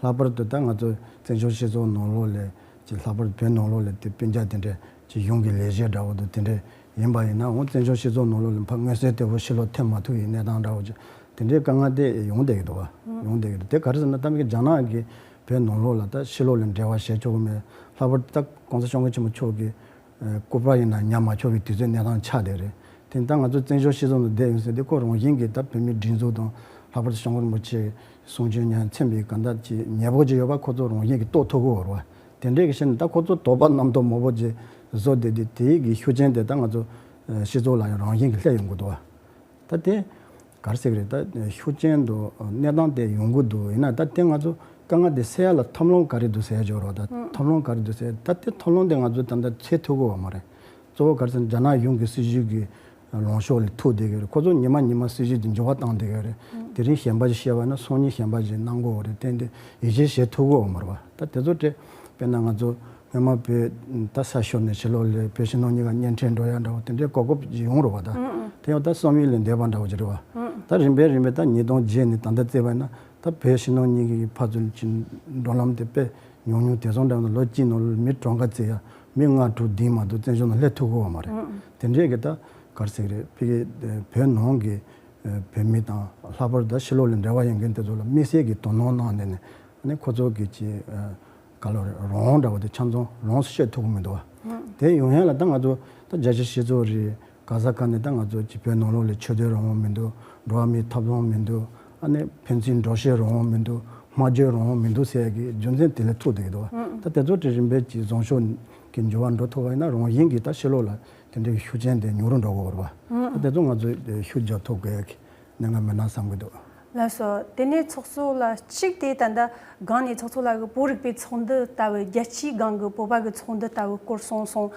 ལྷག་པར་དུ་ད་ང་ཚོ་བཙན་བྱོལ་སྤྱི་ཚོགས་ནང་ལོགས་ལ་ཅིག་ལྷག་པར་དུ་བོད་ནང་ལོགས་ལ་དེ་སྤུན་ཀྱག་དེ་འདྲ་ཅིག་གཞུང་གི་ལས་བྱེད་འདྲ་བོ་དང་དེ་འདྲ་ཡིན་པ་ཡིན་ན། འོ་བཙན་བྱོལ་སྤྱི་ཚོགས་ནང་ལོགས་ལ་ཕར་མངོན་གསལ་དོད་པོ་ཕྱི་ལོགས་ཐོན་མ་ཐུབ་པའི་གནས་སྟངས་འདྲ་བོ་ཅིག་དེ་འདྲའི་དཀའ་ངལ་དེ་ཡོང་བསྡད་ཀྱི་འདུག་བ། ཡོང་བསྡད་ཀྱི་འདུག་དེ་ག་རེ་ཟེར་ན་ད་མི་གི་རྒྱ་ནག་གིས་བོད་ནང་ལོགས་ལ་ད་ཕྱི་ལོགས་ལ་འབྲེལ་བ་བྱེད་ཆོག་གི་མེད། ལྷག་པར་དུ་ད་༸གོང་ས་༸སྐྱབས་མགོན་ཆེན་པོ་མཆོག་གི་སྐུ་པར་ཡིན་ན་ཉར་མ་ཆོག་པའི་དུས་ཚོད་གནས་སྟངས་ཆགས་བསྡད་རེད། དེ་ནི་ད་ང་ཚོ་བཙན་བྱོལ་སྤྱི་ཚོགས་ནང་བསྡད་ཡོད་ཟེར་དུས་ཁོ་རང་བཞིན་གྱིས་ད་བོད་མིའི་སྒྲིག་འཛུགས་དང་། ལྷག་པར་དུ་༸སྐྱབས་མགོན་རིན་པོ་ཆེའི་གསུང་ཆོས་ཉན་མཚོན་པའི་གང་ལྟར་གྱི་ཉེས་པོ་ཅིག་ཡོད་པ་ཁོ་ཚོ་རང་བཞིན་གྱིས་རྟོགས་ཐུབ་ཀྱི་ཡོད་རེད་བ། དེ་འདྲའི་གི་ཕྱིར་ནི་ད་ཁོ་ཚོ་དོགས་པ་རྣམ་རྟོག་མང་པོ་ཅིག་བཟོ་བསྡད་དུས་དེའི་གི་ཤུགས་རྐྱེན་དེ་ད་ང་ཚོ་སྤྱི་ཚོགས་ལ་ཡང་རང་བཞིན་གྱིས་སླེབས་ཡོང་གི་འདུག་བ། ད་དེ་ག་རེ་ཟེར་གི་རེད། ད་ཤུགས་རྐྱེན་དུ་གནས་སྟངས་དེ་ཡོང་གི་འདུག་ཡིན་ན་ད་དེ་ང་ཚོ་དཀའ་ངལ་དེ་སེལ་ཡ་ལ་ཐབས་ལམ་ག་རེ་འདུག་ཟེར་ཡ་ཅིག་ཡོད་རེད་བ། ད་ཐབས་ལམ་ག་རེ་འདུག་ཟེར། ད་དེ་ཐབས་ལམ་དེ་ང་ཚོ་ད་ལྟ་འཚོལ་ཐུབ་ཀྱི་ཡོད་མ་རེད། གཙོ་བོ་ག་རེ་ཟེར་ན་རྒྱ་ནག་གཞུང་གི་སྲིད་བྱུས་ཀྱི་ལངས་ཕྱོགས་ལ་ཐུག་བསྡད་ཀྱི་རེད། ཁོ་ཚོ་ཉི་མ་ཉི་མ་སྲིད་བྱུས་དེ་འགྱུར་བ་བཏང་བསྡད་ཀྱི་རེད། དེ་རིང་གཞན་པ་ཞིག་བཤད་པ་ན་སང་ཉིན་གཞན་པ་ཞིག་གནང་དགོས་རེད། དེ་འདི་ཡིད་ཆེས་བྱེད་ཐུབ་ཀྱི་ཡོད་མ་རེད་བ། ད་དེ་ཚོ་དེ་དཔེར་ན་ང་ཚོ་སྔོན་མ་བོད་ད་ས་ཤོར་ནས་ཕྱི་ལོགས་ལ་བོད་ཕྱི་ནང་གཉིས་ཀ་གཉེན་འཕྲད་འགྲོ་ཡ་འདྲ་བོ་དེ་འདྲའི་གོ་སྐབས་ཅིག་ཡོང་རེད་བ། ད་དེ་ཡང་ད་བསམ་ཡུལ་ལས་འདས་པ་འདྲ་བོ་ཅིག་རེད་བ། ད་རིམ་པས་རིམ་པས་ད་ཉིས་སྟོང་བརྒྱད་ནས་ད་ལྟ་བརྩིས་པ་ན་ད་བོད་ཕྱི་ནང་གཉིས་ཀྱི་ཕར་ཚུར་གྱི་འགྲོ་ལམ་དེ་དཔེ་ཉུང་ཉུང་། དེང་སང་འདྲ་བ་ན་ལོ་གཅིག་ནང་ལ་མི་གྲངས་ཀ་བརྩིས་ཡ་མི་ལྔ་དྲུག་བདུན་མ་གཏོགས་བཙན་བྱོལ་ནང་སླེབས་ཐུབ་ཀྱི་ཡོད་མ་རེད། དེ་འདྲས་ཀྱི་ད་ག་རེ་ཟེར་གི་རེད། ཕ་གི་བོད་ནང་གི་བོད་མི་དང་ལྷག་པར་དུ་ཕྱི་ལོགས་ལ་འབྲེལ་བ་ཡོད་མཁན་དེ་ཚོ་ལ་དམིགས་བསལ་གྱི་དོ་སྣང་གནང་ནས་ནས་ཨ་ནི་ཁོ་ཚོ་གི་ཅིག་ག་ལོ་རེད། རང་དབང་འདྲ་བོ་དེ་ཆ་ཚང་ལོངས་སུ་སྤྱོད་ཐུབ་ཀྱི་མི་འདུག་བ། དེ་ཡོང་ཡ་ལ་ད་ང་ཚོ་ད་རྒྱལ་སྤྱིའི་སྤྱི་ཚོགས་རེད། ག་ས་ག་ནས་ད་ང་ཚོ་ཅིག་བོད་ནང་ལོགས་ལ་ཆོས་དད་རང་དབང་མི་འདུག་འགྲོ་བ་མིའི་ཐོབ་ཐང་མི་འདུག་ཨ་ནི་ཕན་ཚུན་འགྲོགས་བཤད་རང་དབང་མི་འདུག་སྨྲ་བརྗོད་རང་དབང་མི་འདུག་ཟེར་ཡ་གི་རྒྱུ་མཚན་དེ་ལས་ཐུག་བསྡད་ཀྱི་འདུག་བ། ད་དེ་ཚོ་དེ་རིམ་པས་ཀྱི་བཟང་ཕྱོགས་ཀྱི་འགྱུར་བ་འགྲོ་ཐུབ་པ་ཡིན་ན་རང་བཞིན་གྱིས་ད་ཕྱི་ལོགས་ལ་དེ་འདྲའི་ཤུགས་རྐྱེན་དེ་ཉུང་རུ་འགྲོ་གི་ཡོད་རེད་བ། ད་དེ་ཚོ་ང་ཚོས་ཤུགས་རྒྱག་ཐུབ་དགོས་ཡ་གི་གནད་འགག་མིན་ན་བསམ་གྱི་འདུག་ལགས་སོ། དེ་ནས་ཚོགས་གཙོ་ལགས་གཅིག་དེ་ད་ལྟ་སྒང་ནས་ཚོགས་གཙོ་ལགས་ཀྱིས་བོད་རིག་པའི་ཚོགས་འདུ་ལྟ་བུ་རྒྱལ་སྤྱིའི་སྒང་གི་བོད་པ་གི་ཚོགས་འདུ་ལྟ་བུ་སྐོར་གསུངས་སོང་།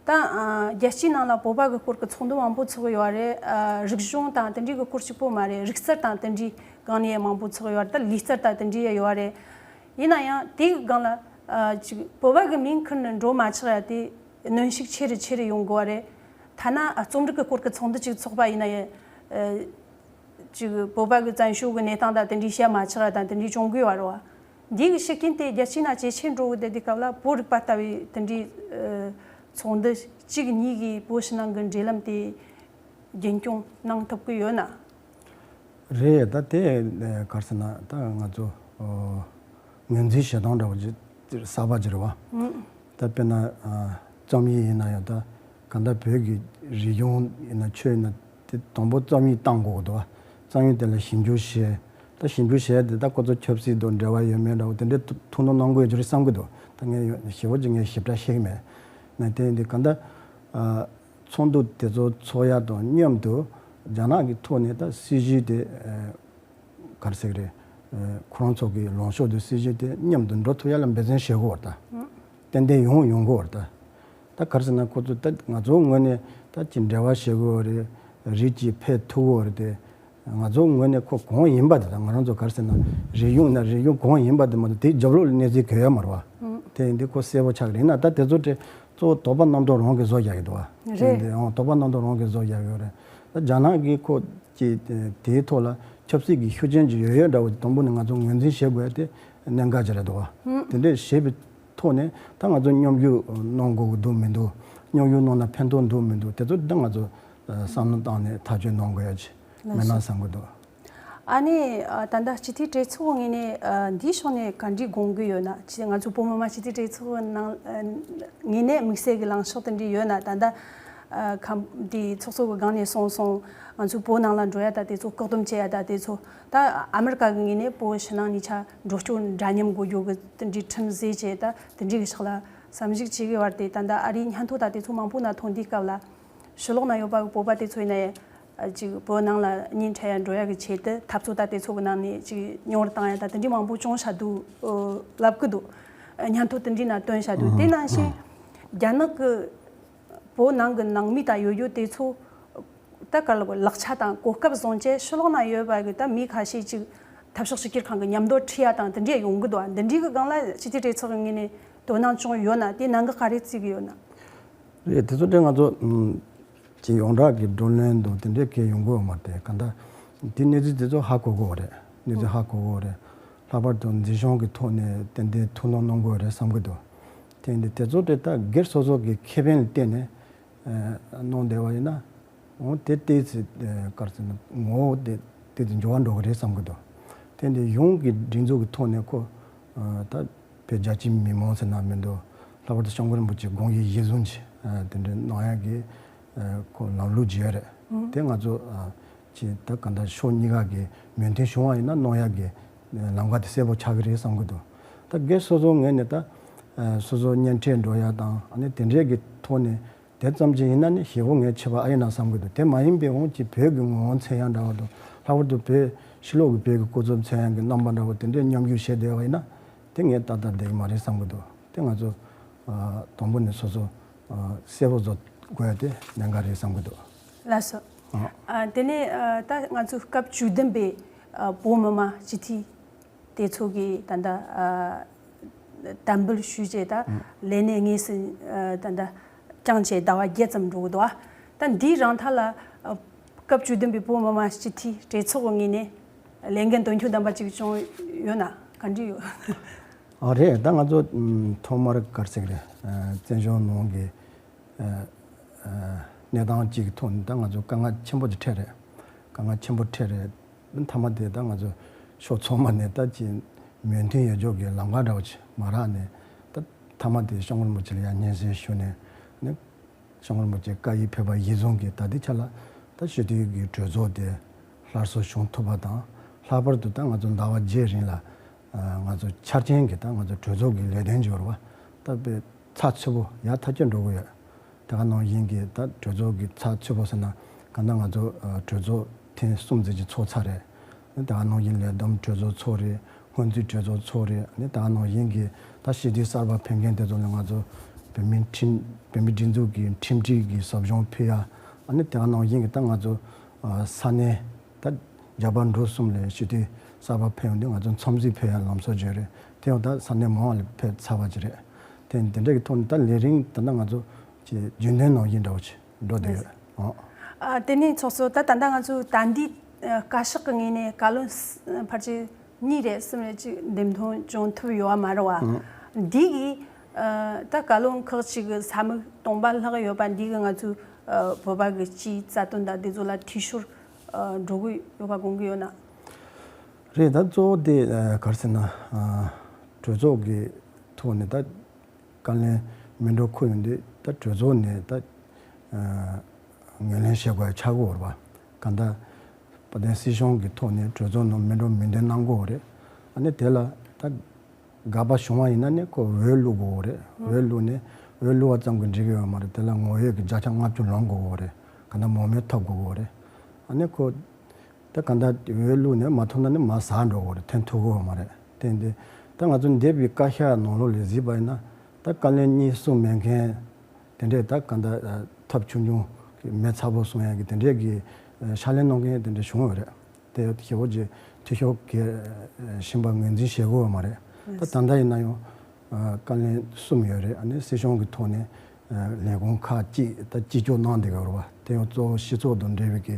ད་ཨ་རྒྱལ་སྤྱིའི་ནང་ལ་བོད་པ་གི་སྐོར་གྱི་ཚོགས་འདུ་མང་པོ་ཚོགས་ཡོད་རེད། ཨ་རིག་གཞུང་དང་དེ་འདྲའི་གི་སྐོར་གཅིག་པོ་མ་རེད། རིག་རྩལ་དང་དེ་འདྲའི་སྒང་ནས་ཡང་མང་པོ་ཚོགས་ཡོད་རེད། ད་ལུས་རྩལ་དང་དེ་འདྲའི་ཡང་ཡོད་རེད། ཡིན་ན་ཡང་དེའི་སྒང་ལ་ཨ་ཅིག་བོད་པ་གི་མིང་ཁུར་ནས་འགྲོ་མ་ཆོག་ཡ་དེ་གནོན་ཤུགས་ཆེ་རུ་ཆེ་རུ་ཡོང་དགོས་པ་རེད། ཐ་ན་ཨ་རྩོམ་རིག་གི་སྐོར་གྱི་ཚོགས་འདུ་ཅིག་ཚོགས་པ་ཡིན་ན་ཡང་ཨ་ཅིག་བོད་པ་གི་བཙན་བྱོལ་གི་གནས་སྟངས་དང་དེ་འདྲའི་བཤད་མ་ཆོག་ཡ་དང་དེ་འདྲའི་བྱུང་གི་ཡོད་རེད་བ། འདི་གི་ཤུགས་རྐྱེན་དེ་རྒྱལ་སྤྱིའི་ནང་ཇེ་ཆེར་འགྲོ་གི་བསྡད་དུས་སྐབས་ལ་བོད་རིག་པ་ལྟ་བུའི་དེ་འདྲའི་ཨ་ཚོགས་འདུ་གཅིག་གཉིས་ཀྱིས་བོད་ཕྱི་ནང་གི་འབྲེལ་ལམ་དེ་རྒྱུན་སྐྱོང་གནང་ཐུབ་ཀྱི་ཡོད་ན། རེད། ད་དེ་ག་རེ་ཟེར་ན་ད་ང་ཚོ་ཨོ་ངོས་འཛིན་བྱེད་སྟངས་འདྲ་བོ་ཅིག་གསར་པ་ཅིག་རེད་བ། ད་དཔེར་ན་ཨ་རྩོམ་ཡིག་ཡིན་ན་ཡང་ད་གང་ལྟར་བོད་ཀྱི་རིག་གཞུང་ཡིན་ན་ཆོས་ཡིན་ན་དེ་དང་པོ་རྩོམ་ཡིག་བཏང་དགོས་ཀྱི་འདུག་བ། རྩོམ་ཡིག་དེ་ལ་ཞིབ་འཇུག་བྱས། ད་ཞིབ་འཇུག་བྱས་དེ་ད་ཁོ་ཚོ་ཆབ་སྲིད་དང་འབྲེལ་བ་ཡོད་མེད་འདྲ་བོ་དེ་འདྲའི་ཐུགས་སྣང་གནང་དགོས་ཡོད་རྒྱུ་རེད་བསམ་གྱི་འདུག་ད་ངས་ཞེ་པོ་ཅིག་ངས་ཞིབ་ཕྲ་ཤེས་ཀྱི་མེད། ན་དེ་ཡིན་དུས་གང་ལྟར་ཨ་ཚོགས་འདུ་དེ་ཚོ་ཚོགས་ཡ་དང་མཉམ་དུ་རྒྱ་ནག་གི་ཐོག་ནས་ད་སྲིད་བྱུས་དེ་ཨ་ག་རེ་ཟེར་གི་རེད། ཨ་ཁོ་རང་ཚོ་གི་ལངས་ཕྱོགས་དེ་སྲིད་བྱུས་དེ་མཉམ་དུ་འགྲོ་ཐུབ་ཡ་ལ་འབད་བརྩོན་བྱེད་དགོས་པ་ད། ཏན་ཏན་ཡོང་ཡོང་དགོས་པ་ད། ད་ག་རེ་ཟེར་ན་ཁོ་ཚོ་ད་ང་ཚོའི་ངོས་ནས་ད་ཅིག་འབྲེལ་བ་བྱེད་དགོས་པ་རེད། རིགས་ཅིག་ཕེབས་ཐུབ་དགོས་པ་རེད་དེ། ང་ཚོའི་ངོས་ནས་ཁོ་གང་ཡིན་པ་དེ་དང་ང་རང་ཚོ་ག་རེ་ཟེར་ན་རིག་གཞུང་ན་རིག་གཞུང་གང་ཡིན་པ་དེ་མ་གཏོགས་དེའི་རྒྱབ་ལོགས་ལ་གནས་ཚུལ་གོ་ཡ་མ་རེད་བ། དེ་ཡིན་དུས་ཁོ་གསལ་པོ་ཆགས་ཀྱི་རེད། ཡིན་ན་ད་དེ་ཚོ་དེ་གཙོ་བོ་དོགས་པ་རྣམ་རྟོག་རང་གིས་བཟོ་རྒྱག་གི་འདུག་བ། དེ་ཡིན་དུས་ཨང་དོགས་པ་རྣམ་རྟོག་རང་གིས་བཟོ་རྒྱག་གི་ཡོད་རེད། ད་རྒྱ་ནག་གིས་ཁོ་ཀྱི་དེའི་ཐོག་ལ་ཆབ་སྲིད་ཀྱི་ཤུགས་རྐྱེན་ཅིག་ཡོད་ཡོད་འདྲ་བོ་དང་པོ་ནས་ང་ཚོ་ངོས་འཛིན་བྱེད་དགོས་ཡ་དེ་གནད་འགག་ཅིག་རེད་འདུག་བ། དེ་འདྲས་བྱེད་པའི་ཐོག་ནས་ད་ང་ཚོ་མཉམ་ཞུགས་གནང་དགོས་ཀྱི་འདུག་མི་འདུག་མཉམ་ཞུགས་གནང་ན་ཕན་ཐོགས་འདུག་མི་འདུག་དེ་ཚོ་ད་ང་ཚོ་བསམ་བློ་བཏང་ནས་ཐག་གཅོད་གནང་དགོས་ཡ་ཅིག་མིན་ན་བསམ་གྱི་འདུག་ཨ་ནི་ད་ལྟ་སྤྱི་འཐུས་གྲོས་ཚོགས་ངོས་ནས་འདིའི་ཕྱོགས་ནས་ག་འདྲའི་དགོངས་ཀྱི་ཡོད་ན། ཅི་ང་ཚོ་བོད་མི་མང་སྤྱི་འཐུས་གྲོས་ཚོགས་ནང་ངོས་ནས་དམིགས་བསལ་གྱི་ལངས་ཕྱོགས་དེ་འདྲའི་ཡོད་ན། ད་ལྟ་ ཨ་ཁམས་དེའི་ཚོགས་གཙོ་གི་སྒང་ནས་གསུངས་སོང་། ང་ཚོས་བོད་ནང་ལ་འགྲོ་ཡ་ད་དེ་ཚོ་བཀག་སྡོམ་བྱེད་ཡ་ད་དེ་ཚོ་ད་ཨ་མི་རི་ཀ་གི་ངོས་ནས་བོད་ཕྱི་ནང་གཉིས་ཆ་འགྲོ་སྐྱོད་འདྲ་མཉམ་དགོས་རྒྱུ་གི་དེ་འདྲའི་ཁྲིམས་བཟོས་བྱས། ད་དེ་འདྲའི་གི་ཕྱོགས་ལ་བསམ་གཞིག་བྱེད་དགོས་པ་རེད་དེ། ད་ལྟ་ཨ་རིའི་སྙན་ཐོ་ད་དེ་ཚོ་མང་པོ་ནང་ཐོན་དུས་སྐབས་ལ། ཕྱི་ལོགས་ན་ཡོད་པ་གི་བོད་པ་དེ་ཚོ་ཡིན་ན་ཡང་ཅིག་བོད་ནང་ལ་གཉེན་འཕྲད་ཡ་འགྲོ་ཡ་གི་ཆེད་དུ་འཐབ་རྩོད་ད་དེ་ཚོ་གི་ནང་ནས་ཅིག་རྙོག་དྲ་བཏང་ཡ་ད་དེ་འདྲའི་མང་པོ་བྱུང་བཞག་འདུག་ལབ་གི་འདུག། སྙན་ཐོ་དེ་འདྲའི་ནང་བཏོན་བཞག་འདུག། དེ་ནང་བཞིན་རྒྱ་ནག་གི་བོད་ནང་གི་ནང་མི་ད་ཡོད་ཡོད་དེ་ཚོ་ད་ག་ལ་ལག་ཆ་དང་གོ་སྐབས་བཟུང་བྱས་ཕྱི་ལོགས་ན་ཡོད་པ་གི་ད་མི་ཁ་ཤས་ཅིག་འཐབ་ཕྱོགས་གཅིག་གྱུར་ཁང་གི་མཉམ་དུ་ཁྲིད་ཡ་དང་དེ་འདྲའི་ཡོང་གི་འདུག། འདི་འདྲའི་གི་སྒང་ལ་སྤྱི་འཐུས་གྲོས་ཚོགས་ཀྱི་ངོས་ནས་དོ་སྣང་བྱུང་ཡོད་ན། དེ་ནང་གི་ག་རེ་བརྩི་གི་ཡོད་ན། རེད། དེ་ཚོ་དེ་ང་ཚོ་ཅིག་ཡོངས་གྲགས་ཀྱི་བགྲོ་གླེང་དང་དེ་འདྲའི་གལ་ཡོང་གི་ཡོད་མ་རེད། གང་ལྟར་དེ་གནས་ཚུལ་དེ་ཚོ་ཧ་གོ་གི་ཡོད་རེད། གནས་ཚུལ་ཧ་གོ་གི་ཡོད་རེད། ལྷག་པར་དུ་འཛིན་སྐྱོང་གི་ཐོག་ནས་ཏན་ཏན་ཐུགས་སྣང་གནང་གི་ཡོད་རེད་བསམ་གི་འདུག། དེ་འདི་དེ་ཚོ་དེ་ད་སྒེར་སོ་སོ་གི་ཁེ་ཕན་ལ་བརྟེན་ནས་གནང་བསྡད་པ་ཡིན་ན། འོ་དེ་ཏོག་ཙམ་ག་རེ་ཟེར་ན་ངོ་བོ་དེ་ཏོག་ཙམ་འགྱུར་བ་འགྲོ་གི་རེད་བསམ་གི་འདུག། དེ་འདི་གཞུང་གི་སྒྲིག་འཛུགས་ཀྱི་ཐོག་ནས་ཁོ་ད་བོད་རྒྱ་ཆེའི་མི་མང་ཟེར་ན་མི་འདུག། ལྷག་པར་དུ་སྐྱབས་མགོན་རིན་པོ་ཆེ་དགོངས་ཡིད་གཞིར་བཟུང་གི་དེ་འདྲ་གནང་ཡག་གི་ཁོ་ལམ་ལུགས་ཅིག་ཡོད་རེད། དེ་ང་ཚོ་ཅིག་ད་གང་ལྟར་ཕྱོགས་གཉིས་ཀ་གི་མོས་མཐུན་བྱུང་བ་ཡིན་ན་གནང་ཡག་གི་ལམ་ཁ་དེ་གསལ་པོ་ཆགས་ཀྱི་རེད་བསམ་གི་འདུག། ད་སྒེར་སོ་སོའི་ངོས་ནས་ད་སོ་སོ་གཉེན་འཕྲད་འགྲོ་ཡ་དང་ཨ་ནི་དེ་འདྲའི་གི་ཐོག་ནས་དེ་ཙམ་ཅིག་ཡིན་ན་ནི་ཞེ་པོ་ངས་ཁྱད་པར་ཨེ་ཡོད་ན་བསམ་གི་འདུག། དེ་མ་ཡིན་པའི་དབང་གིས་བོད་ཀྱི་ངོ་བོ་མཚོན་ཡ་འདྲ་བོ་དང་། ལྷག་པར་དུ་བོད་ཕྱི་ལོགས་ཀྱི་བོད་ཀྱི་སྐུ་ཚབ་མཚོན་ཡ་གི་རྣམ་པ་འདྲ་བོ་དེ་འདྲའི་མཉམ་ཞུགས་བྱས་བསྡད་པ་ཡིན་ན་དེ་ངས་ཏག་ཏག་བསྡད་ཀྱི་མ་རེད་བསམ་གི་འདུག། དེ་ང་ཚོ་དང་པོ་ནས་སོ་སོ་གསལ་པོ་བཟོ་དགོས་ཡ་དེ་གནད་འགག་རེད་བསམ་གི་འདུག། ལགས་སོ། ཨ། ཨ། དེ་ནས་ཨ། ད་ང་ཚོ་སྐབས་བཅུ་བདུན་པའི་ཨ། བོད་མི་མང་སྤྱི་འཐུས་དེ་ཚོ་གིས་ད་ལྟ་ཨ། དམ་འབུལ་ཞུས་བྱས་ད་ཨ། ལས་གནས་དངོས་སུ་ཨ། ད་ལྟ་བསྐྱངས་བྱས་ཟླ་བ་བརྒྱད་ཙམ་འགྲོ་གི་འདུག། ཨ། ད་འདིའི་རིང་ཐག་ལ་ཨ། སྐབས་བཅུ་བདུན་པའི་བོད་མི་མང་སྤྱི་འཐུས་གྲོས་ཚོགས་ཀྱི་ངོས་ནས་ལས་འགན་དོན་འཁྱོལ་ལྡན་པ་ཅིག་བྱུང་ཡོད་ན་ག་འདྲ་ཡོད། ཨ། རེད། ད་ང་ཚོ་ཨ། ཐོག་མར་ག་རེ་ཟེར་གི་རེད། ཨ། བཙན་བྱོལ་ནང་གི་ཨ། ཨ། གནས་སྟངས་གཅིག་གི་ཐོག་ནས་ད་ང་ཚོ་དཀའ་ངལ་ཆེན་པོ་ཅིག་འཕྲད་རེད། དཀའ་ངལ་ཆེན་པོ་འཕྲད་རེད། མཐའ་མ་དེ་ད་ང་ཚོ་ཕྱོགས་ཚང་མ་ནས་ད་ཅིག་མོས་མཐུན་ཡོད་ཕྱོགས་ཀྱི་ལམ་ཁ་འདྲ་བོ་ཅིག་མ་རག་ནས། ད་མཐའ་མ་དེ་སྐྱབས་མགོན་རིན་པོ་ཆེ་ལ་ཡང་སྙན་སེང་ཞུས་ནས་ནི། སྐྱབས་མགོན་རིན་པོ་ཆེ་བཀའ་ཡིག་ཕེབས་པ་གཞིར་བཟུང་གིས་ད་ལྟའི་ཆ་ལ་ད་སྤྱི་འཐུས་ཀྱི་གྲོས་ཚོགས་དེ་སླར་གསོ་བྱུང་ཐུབ་པ་དང་། ལྷག་པར་དུ་ད་ང་ཚོ་ཟླ་བ་བརྒྱད་རིང་ལ་ང་ཚོ་འཆར་ཅན་གྱི་ད་ང་ཚོ་གྲོས་ཚོགས་ཀྱི་ལས་དོན་སྦྱོར་བ་ད་དཔེ་ཚགས་ཚུད་པོ་ཡག་ཐག་ཆོད་འགྲོ་གི་ཡོད། དེ་ག་ནང་བཞིན་གྱི་ད་གྲོས་ཚོགས་ཀྱི་ཚགས་ཚུད་པོ་ཟེར་ན། གང་ལྟར་ང་ཚོ་ཨ། གྲོས་ཚོགས་ཐེངས་གསུམ་ཙམ་ཅིག་ཚོགས་ཚར་རེད། དེ་ག་ནང་བཞིན་ལས་བསྡོམས་གྲོས་ཚོགས་ཚོགས་རེད། སྔོན་རྩིས་གྲོས་ཚོགས་ཚོགས་རེད། ཨ་ནི་དེ་ག་ནང་བཞིན་གྱི་ད་སྤྱི་འཐུས་གསར་པ་ཕེབས་མཁན་དེ་ཚོ་ལ་ང་ཚོ་བོད་མིའི་ཁྲིམས། བོད་མིའི་སྒྲིག་འཛུགས་ཀྱི་ཁྲིམས་སྒྲིག་གི་ཟབ་སྦྱོང་ཕུལ་ཡ། ཨ་ནི་དེ་ག་ནང་བཞིན་གྱི་ད་ང་ཚོ་ཨ། ས་གནས་ད་རྒྱ་བལ་འབྲུག་གསུམ་ལ་སྤྱི་འཐུས་གསར་པ་ཕེབས་ཡོང་དུས་ང་ཚོ་འཚམས་གཟིགས་ཕུལ་ཡ་ལམ་སྲོལ་ཅིག་ཡོད་རེད། དེ་ཡང་ད་ས་གནས་མང་བ་ལ་ཕེབས་ཚར་བ་ཅིག་རེད། དེ་དེ་འདྲ་གི་ཐོག་ནས་ད་ལས་རིམ་ད་ལྟ་ང་ཚོ་ཅིག་རྒྱུན་ལྡན་ནང་བཞིན་འདྲ་བོ་ཅིག་འགྲོ་བསྡད་ཡོད། ཨོ། ཨ། དེ་ནས་ཚོགས་གཙོ། ད་ད་ལྟ་ང་ཚོས་ད་འདི་ཨ། བཀའ་ཤག་གི་ངོས་ནས་བཀའ་བློན་ཕལ་ཆེར་གཉིས་རེད་གསུམ་རེད་ཅིག་འདེམས་ཐོན་བྱུང་ཐུབ་ཡོད་པ་མ་རེད་བ། ཨང་། འདི་གི་ཨ། ད་བཀའ་བློན་ཁག་ཅིག་གི་ས་མིག་སྟོང་པ་ལྷག་ཡོད་པ་འདི་གི་ང་ཚོའི་ཨ། བོད་པ་གི་སྤྱིའི་རྩ་དོན་དང་འདི་ཚོ་ལ་འཐུས་ཤོར་ཨ། འགྲོ་གི་ཡོད་པ་དགོངས་ཀྱི་ཡོད་ན། རེད། ད་གཙོ་བོ་དེ་ཨ། ག་རེ་ཟེར་ན། ཨ། གྲོས་ཚོགས་ཀྱི་ཐོག་ནས་ད་བཀའ་བློན་མི་འགྲོ་ཁུལ་ཡོང་དུས་ད་གྲོས་ཚོགས་ནས་ད་ཨ། ངོས་ལེན་བྱེད་དགོས་ཆགས་ཀྱི་ཡོད་རེད་པ། གང་ལྟར་དཔལ་ལྡན་སྲིད་གཞུང་གི་ཐོག་ནས་གྲོས་ཚོགས་ནང་མི་འགྲོ་མོས་མཐུན་གནང་དགོས་རེད། ཨ་ནི་དེ་ལ་ད་དགག་པ་བྱུང་བ་ཡིན་ན་ནི་ཁོ་འོས་བླུག་དགོས་རེད། འོས་བླུག་ནས་འོས་བླུག་པ་ཙམ་གྱིས་འགྲིག་གི་ཡོད་མ་རེད། དེ་ལ་ངོ་འོས་ཀྱི་བརྒྱ་ཆ་ལྔ་བཅུ་ལོན་དགོས་རེད། གང་ལྟར་མང་མོས་ཐོབ་དགོས་རེད། ཨ་ནི་ཁོ། ད་གང་ལྟར་འོས་བླུགས་ནས་མ་ཐོབ་ན་ནི་མར་ཟག་འགྲོ་གི་རེད། ཐོན་ཐུབ་ཀྱི་ཡོད་མ་རེད། དེ་འདི་ད་ང་ཚོ་འདས་པའི་བཀའ་ཤག་ནང་ལོགས་ལ་གཟིགས་པ་ཡིན་ན་ད་བཀའ་བློན་གཉིས་གསུམ་མེད་མཁན་དེ་འདྲས། ད་གང་ལྟར་ཐབས་ཆུང་ཆུང་གི་མི་ཚ་པོ་གསུང་ཡག་གི་དེ་འདྲས་ཀྱི་ཕྱག་ལས་གནང་མཁན་དེ་འདྲས་བྱུང་ཡོད་རེད། དེ་ཞེ་པོ་ཅིག་འཐུས་ཤོར་གྱི་ཞིང་པ་ངོས་འཛིན་བྱེད་དགོས་ཡོད་མ་རེད། ད་ད་ལྟ་ཡིན་ན་ཡང་བཀའ་བློན་གསུམ་ཡོད་རེད། ཨ་ནི་སྲིད་གཞུང་གི་ཐོག་ནས་ལས་ཁུངས་ཁག་གཅིག་ད་གཅིག་ལྕོགས་གནང་བསྡད་ཀྱི་ཡོད་རེད་པ། དེ་ཡང་གཙོ་བོ་སྤྱི་ཚོགས་དང་འབྲེལ་བའི་གི་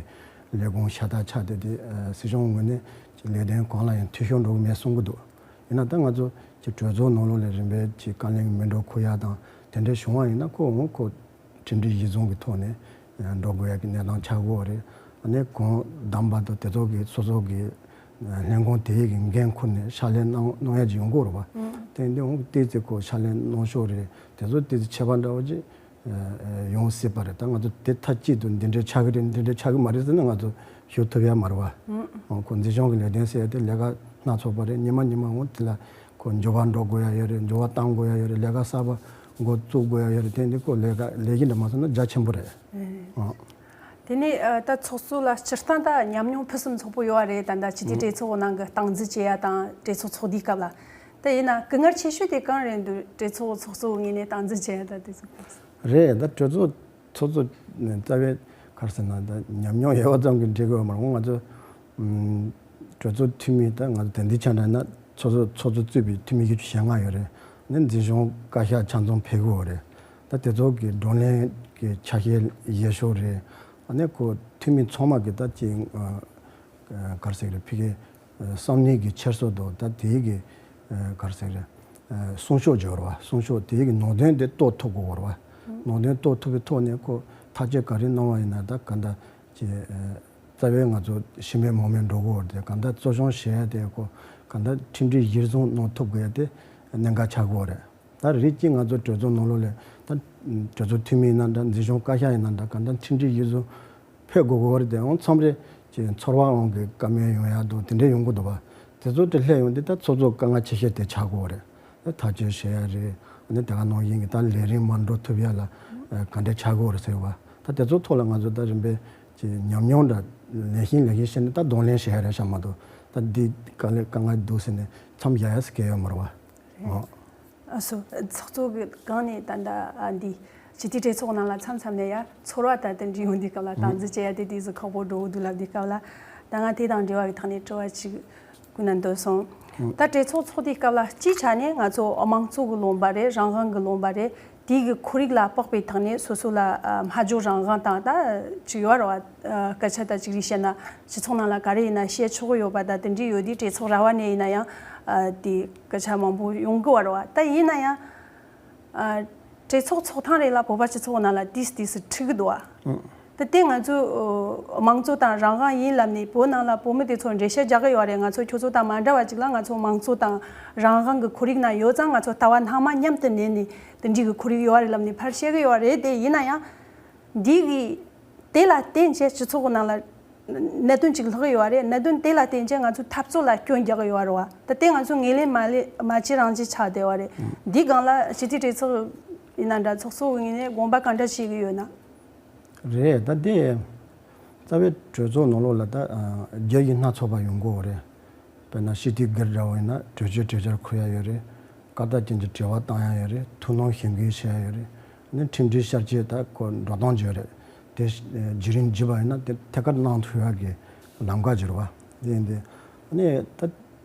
ལས་ཁུངས་ཤ་སྟག་ཆགས་བསྡད་དེ། སྲིད་གཞུང་ངོས་ནས་ལས་དོན་གང་ལ་ཡང་འཐུས་ཤོར་འགྲོ་གི་མེད་གསུང་གི་འདུག། ཡིན་ན་ད་ང་ཚོ་གྲོས་ཚོགས་ནང་ལོགས་ལ་རིམ་པས་ཀྱི་བཀའ་བློན་གྱི་མི་འགྲོ་ཁུལ་ཡག་དང་དེ་འདྲ་བྱུང་བ་ཡིན་ན་ཁོ་འོང་ཁོ་ཁྲིམས་སྒྲིག་གཞི་བཟུང་གི་ཐོག་ནས་འགྲོ་དགོས་ཡག་གི་གནས་སྟངས་ཆགས་ཀྱི་ཡོད་རེད། ཨ་ནི་གང་བདམས་པ་དང་དེ་ཚོ་གི་སོ་སོ་གི་ལས་ཁུངས་དེ་གི་འགན་ཁུར་ནས་ཕྱག་ལས་གནང་གནང་ཡག་ཅིག་ཡོང་གི་ཡོད་རེད་པ། དེ་འདི་འོང་ཏོག་ཙམ་ཁོ་ཕྱག་ལས་གནང་ཕྱོགས་རེད། དེ་ཚོ་ཏོག་ཙམ་ཁྱད་པར་འདྲ་བོ་ཅིག་ ཡོང་སྲིད་པ་རེད། ད་ང་ཚོ་དེ་མཐའ་གཅིག་ཏུ་འདི་འདྲའི་ཆགས་ཀྱི་རེད། འདི་འདྲའི་ཆགས་ཀྱི་མ་རེད་ཟེར་ན་ང་ཚོ་ཞུ་ཐུབ་ཡ་མ་རེད་བ། ཁོ་འཛིན་སྐྱོང་གི་ལས་དོན་ཟེར་ཡ་དེ་ལས་ཀ་སྣ་ཚོགས་པ་རེད། ཉི་མ་ཉི་མ་འོང་དེ་ལ་ཁོ་འགྱུར་བ་འགྲོ་དགོས་ཡ་ཡོད་རེད། འགྱུར་བ་གཏང་དགོས་ཡ་ཡོད་རེད། ལས་ཀ་གསར་པ་འགོ་བཙུགས་དགོས་ཡ་ཡོད་རེད། དེ་འདི་ཁོ་ལས་ཀ་ལས་གཞི་འདྲ་མ་སོང་ན་རྒྱ་ཆེན་པོ་རེད། དེ་ནས་ད་ཚོགས་གཙོ་ལ་སྤྱིར་བཏང་ད་ཉམས་མྱོང་ཕུན་སུམ་ཚོགས་པོ་ཡོད་རེད། ད་ད་སྤྱི་འཐུས་གྲོས་ཚོགས་ནང་གི་སྟངས་འཛིན་བྱེད་ཡ་དང་གྲོས་ཚོགས་ཚོགས་དུས་སྐབས་ལ། ད་ཡིན་ན་སྐུ་ངལ་ཆེ་ཤོས་དེ་གང་རེད་འདུག་གྲོས་ཚོགས་ཚོགས་གཙོ་ངོས་ནས་སྟངས་འཛིན་བྱེད་ཡ་ད་དེ་ཚོ། རེད། ད་གྲོས་ཚོགས་ཚོགས་གཙོ་ནས་རྩ་བའི་ག་རེ་ཟེར་ན་ད་ཉམས་མྱོང་ཡོད་པ་ཙམ་གྱིས་འགྲིག་གི་ཡོད་མ་རེད། ང་ཚོ་གྲོས་ཚོགས་འཐུས་མི་ད་ང་ཚོ་དེང་དུས་ཆ་འདྲ་ན་ཚོགས་གཙོ་ཚོགས་གཙོ་གཙོས་པའི་འཐུས་མི་བཞི་བཅུ་ཞེ་ལྔ་ཡོད་རེད། ནི་འཛིན་སྐྱོང་བཀའ་ཤག་ཆ་ཚང་ཕེབས་ཀྱི་ཡོད་རེད། ད་དེ་ཚོ་གི་བགྲོ་གླེང་གི་ཆ་ཤས་ཡག་ཤོས་རེད། ཨ་ནི་ཁོ་འཐུས་མི་ཚང་མ་གི་ད་ཅིག་ག་རེ་ཟེར་གི་རེད། ཕ་གི་བསམ་ནུས་ཀྱི་འཁྱེར་སོ་དང་ད་དེའི་གི་ག་རེ་ཟེར་གི་རེད། གསུང་ཤོག་སྦྱོར་བ། གསུང་ཤོག་དེའི་གི་ནང་དོན་དེ་རྟོགས་ཐུབ་དགོས་པ་རེད་བ། ནང་དོན་རྟོགས་ཐུབ་པའི་ཐོག་ནས་ཁོ་ཐག་གཅོད་ག་རེ་གནང་བ་ཡིན་ན་ད་ག་འདྲ་ཅིག་རྩ་བའི་ང་ཚོ་ཤི་མེད་མང་མེད་འགྲོ་དགོས་པ་དེ་ག་འདྲ་གཙོ་སྐྱོང་བྱེད་ཡ་དེ་ཁོ་ག་འདྲ་ཁྲིམས་སྒྲིག་གཞིར་བཟུང་གནང་ཐུབ་དགོས་ཡ་དེ་གནད་འགག་ཆགས་ཀྱི་ཡོད་རེད། ད་རེས་ཀྱི་ང་ཚོ་གྲོས་ཚོགས་ནང་ལོགས་ལ་ད་གྲོས་ཚོགས་འཐུས་མི་ཡིན་ན་འདྲ། འཛིན་སྐྱོང་བཀའ་ཤག་ཡིན་ན་འདྲ། གང་ལྟར་མཐུན་སྒྲིལ་ཡིད་བཟུང་ཕེབས་དགོས་ཀྱི་ཡོད་རེད་དེ། འོང་མཚམས་རེ་ཀྱི་ཚོར་བ་དབང་གིས་བཀའ་མོལ་ཡོང་ཡ་དང་དེ་འདྲ་ཡོང་གི་འདུག་བ། དེ་ཚོ་དེ་སླེབས་ཡོང་དུས་ད་ཚོགས་གཙོ་དཀའ་ངལ་ཆེ་ཤོས་དེ་ཆགས་ཀྱི་ཡོད་རེད། ད་ཐག་གཅོད་བྱེད་ཡ་རེད། ཨ་ནི་དེ་ག་ནང་བཞིན་གྱི་ད་ལས་རིམ་མར་འགྲོ་ཐུབ་ཡ་ལ་ག་འདྲ་ཆགས་ཀྱི་ཡོད་རེད་ཟེར་བ། ད་དེ་ཚོ་ཐོག་ལ་ང་ཚོ་ད་རིམ་པས་ཀྱི་ཉམས་མྱོང་འདྲ་ལེན་བཞིན་ལེན་བཞིན་བྱས་ནས་ད་གདོང་ལེན་བྱེད་ཡ་རེད་ཤག་མ་གཏོགས་ད་འདི་དཀའ་ལས་དཀའ་ངལ་འདུག་ཟེར་ནས་མཚམས་བཞག་ཡ་ཟེར་གྱི་ཡོད་མ་རེད་བ། ཨ་སོ། ཚོགས་གཙོ་གི་སྒང་ནས་ད་ལྟ་ཨ་འདི་སྤྱི་འཐུས་གྲོས་ཚོགས་ནང་ལ་མཚམས་མཚམས་ནས་ཡ་ཚོར་བ་ད་དེ་འདྲ་ཡོང་དུས་སྐབས་ལ་སྟངས་འཛིན་བྱེད་ཡ་དེ་དུས་སུ་ཁག་པོ་འགྲོ་གི་འདུག་ལབ་དུས་སྐབས་ལ། ད་ང་དེ་དང་འབྲེལ་བ་གི་ཐོག་ནས་དྲི་བ་གཅིག་བསྐུར་ན་འདོད་སོང་། ད་གྲོས་ཚོགས་ཚོགས་དུས་སྐབས་ལ་སྤྱིའི་ཆ་ནས་ང་ཚོ་དམངས་གཙོ་གི་ལུང་པ་རེད། རང་དབང་གི་ལུང་པ་རེད། དེའི་གི་ཁོར་ཡུག་ལ་དཔག་པའི་ཐོག་ནས་སོ་སོ་ལ་ཨ་སྨྲ་བརྗོད་རང་དབང་དང་ད་ཅིག་ཡོད་རེད་བ། ཨ་སྐད་ཆ་ད་ཅིག་རེ་བཤད་ན་སྤྱི་ཚོགས་ནང་ལ་ག་རེ་ཡིན་ན་བཤད་ཆོག་གི་ཡོད་པ་ད་དེ་འདྲ་ཡོད་དུས་གྲོས་ཚོགས་ར་བ་ནས་ཡིན་ན་ཡང་ཨ་དེ་སྐད་ཆ་མང་པོ་ཡོང་གི་ཡོད་རེད་བ། ད་ཡིན་ན་ཡང་ཨ་གྲོས་ཚོགས་ཚོགས་ཐེངས་རེ་ལ་བོད་པ་སྤྱི་ཚོགས་ནང་ལ་ཏིས་ཏིས་སུ་འཁྲུག་གི་འདུག་བ། ད་དེ་ང་ཚོ་ཨ་དམངས་གཙོ་དང་རང་དབང་ཡིན་ལབ་ནས་བོད་ནང་ལ་བོད་མི་དེ་ཚོ་འགྲེལ་བཤད་རྒྱག་གི་ཡོད་རེད། ང་ཚོ་ཁྱོད་ཚོ་དང་མ་འདྲ་བ་ཅིག་ལ་ང་ཚོ་དམངས་གཙོ་དང་རང་དབང་གི་ཁོར་ཡུག་ནང་ཡོད་ཙང་ང་ཚོ་ལྟ་བ་སྣ་མང་མཉམ་དུ་གནས་ནས་དེ་འདྲའི་གི་ཁོར་ཡུག་ཡོད་རེད་ལབ་ནས་ཕར་བཤད་གི་ཡོད་རེད། དེ་ཡིན་ན་ཡང་འདི་གི་དེ་ལ་བརྟེན་བྱས་སྤྱི་ཚོགས་ཀྱི་ནང་ལ་གནད་དོན་ཅིག་ལྷག་གི་ཡོད་རེད། གནད་དོན་དེ་ལ་བརྟེན་བྱས་ང་ཚོའི་འཐབ་རྩོད་ལ་སྐྱོན་རྒྱག་གི་ཡོད་རེད་བ། ད་དེ་ང་ཚོ་ངོས་ལེན་མ་ལེན་མ་བྱེད་རང་བྱེད་ཆགས་བསྡད་པ་རེད། འདི་སྒང་ལ་སྤྱི་འཐུས་གྲོས་ཚོགས་ཡིན་ན་འདྲ་ཚོགས་གཙོ་ངོས་ནས་དགོངས་པ་ག་འདྲ་བཞེས་གི་ཡོད་ན། རེད། ད་དེ་རྩ་བའི་གྲོས་ཚོགས་ནང་ལོགས་ལ་ད་ཨ་རྒྱ་ཡིག་སྣ་ཚོགས་པ་ཡོང་གི་ཡོད་རེད། དཔེར་ན་སྤྱི་འཐུས་སྒེར་འདྲ་བོ་ཡིན་ན་གྲོས་ཆོད་གྲོས་འཆར་འཁུར་ཡ་ཡོད་རེད། སྐར་རྟགས་ཅན་གྱི་དྲི་བ་བཏང་ཡ་ཡོད་རེད། ཐུགས་སྣང་ཞིབ་འགལ་བྱེད་ཡ་ཡོད་རེད། ཨ་ནི་ཁྲིམས་སྒྲིག་ཤར་བསྐྱོད་ད་ཁོ་འགྲོ་སྟངས་ཅིག་ཡོད་རེད། དེ་བརྒྱུད་རིམ་བརྒྱུད་པ་ཡིན་ན་དེ་ཐད་ཀར་གནང་ཐུབ་ཡ་གི་ལམ་ཁ་ཅིག་རེད་བ། དེ་ཡིན་དུས་ཨ་ནི་ད་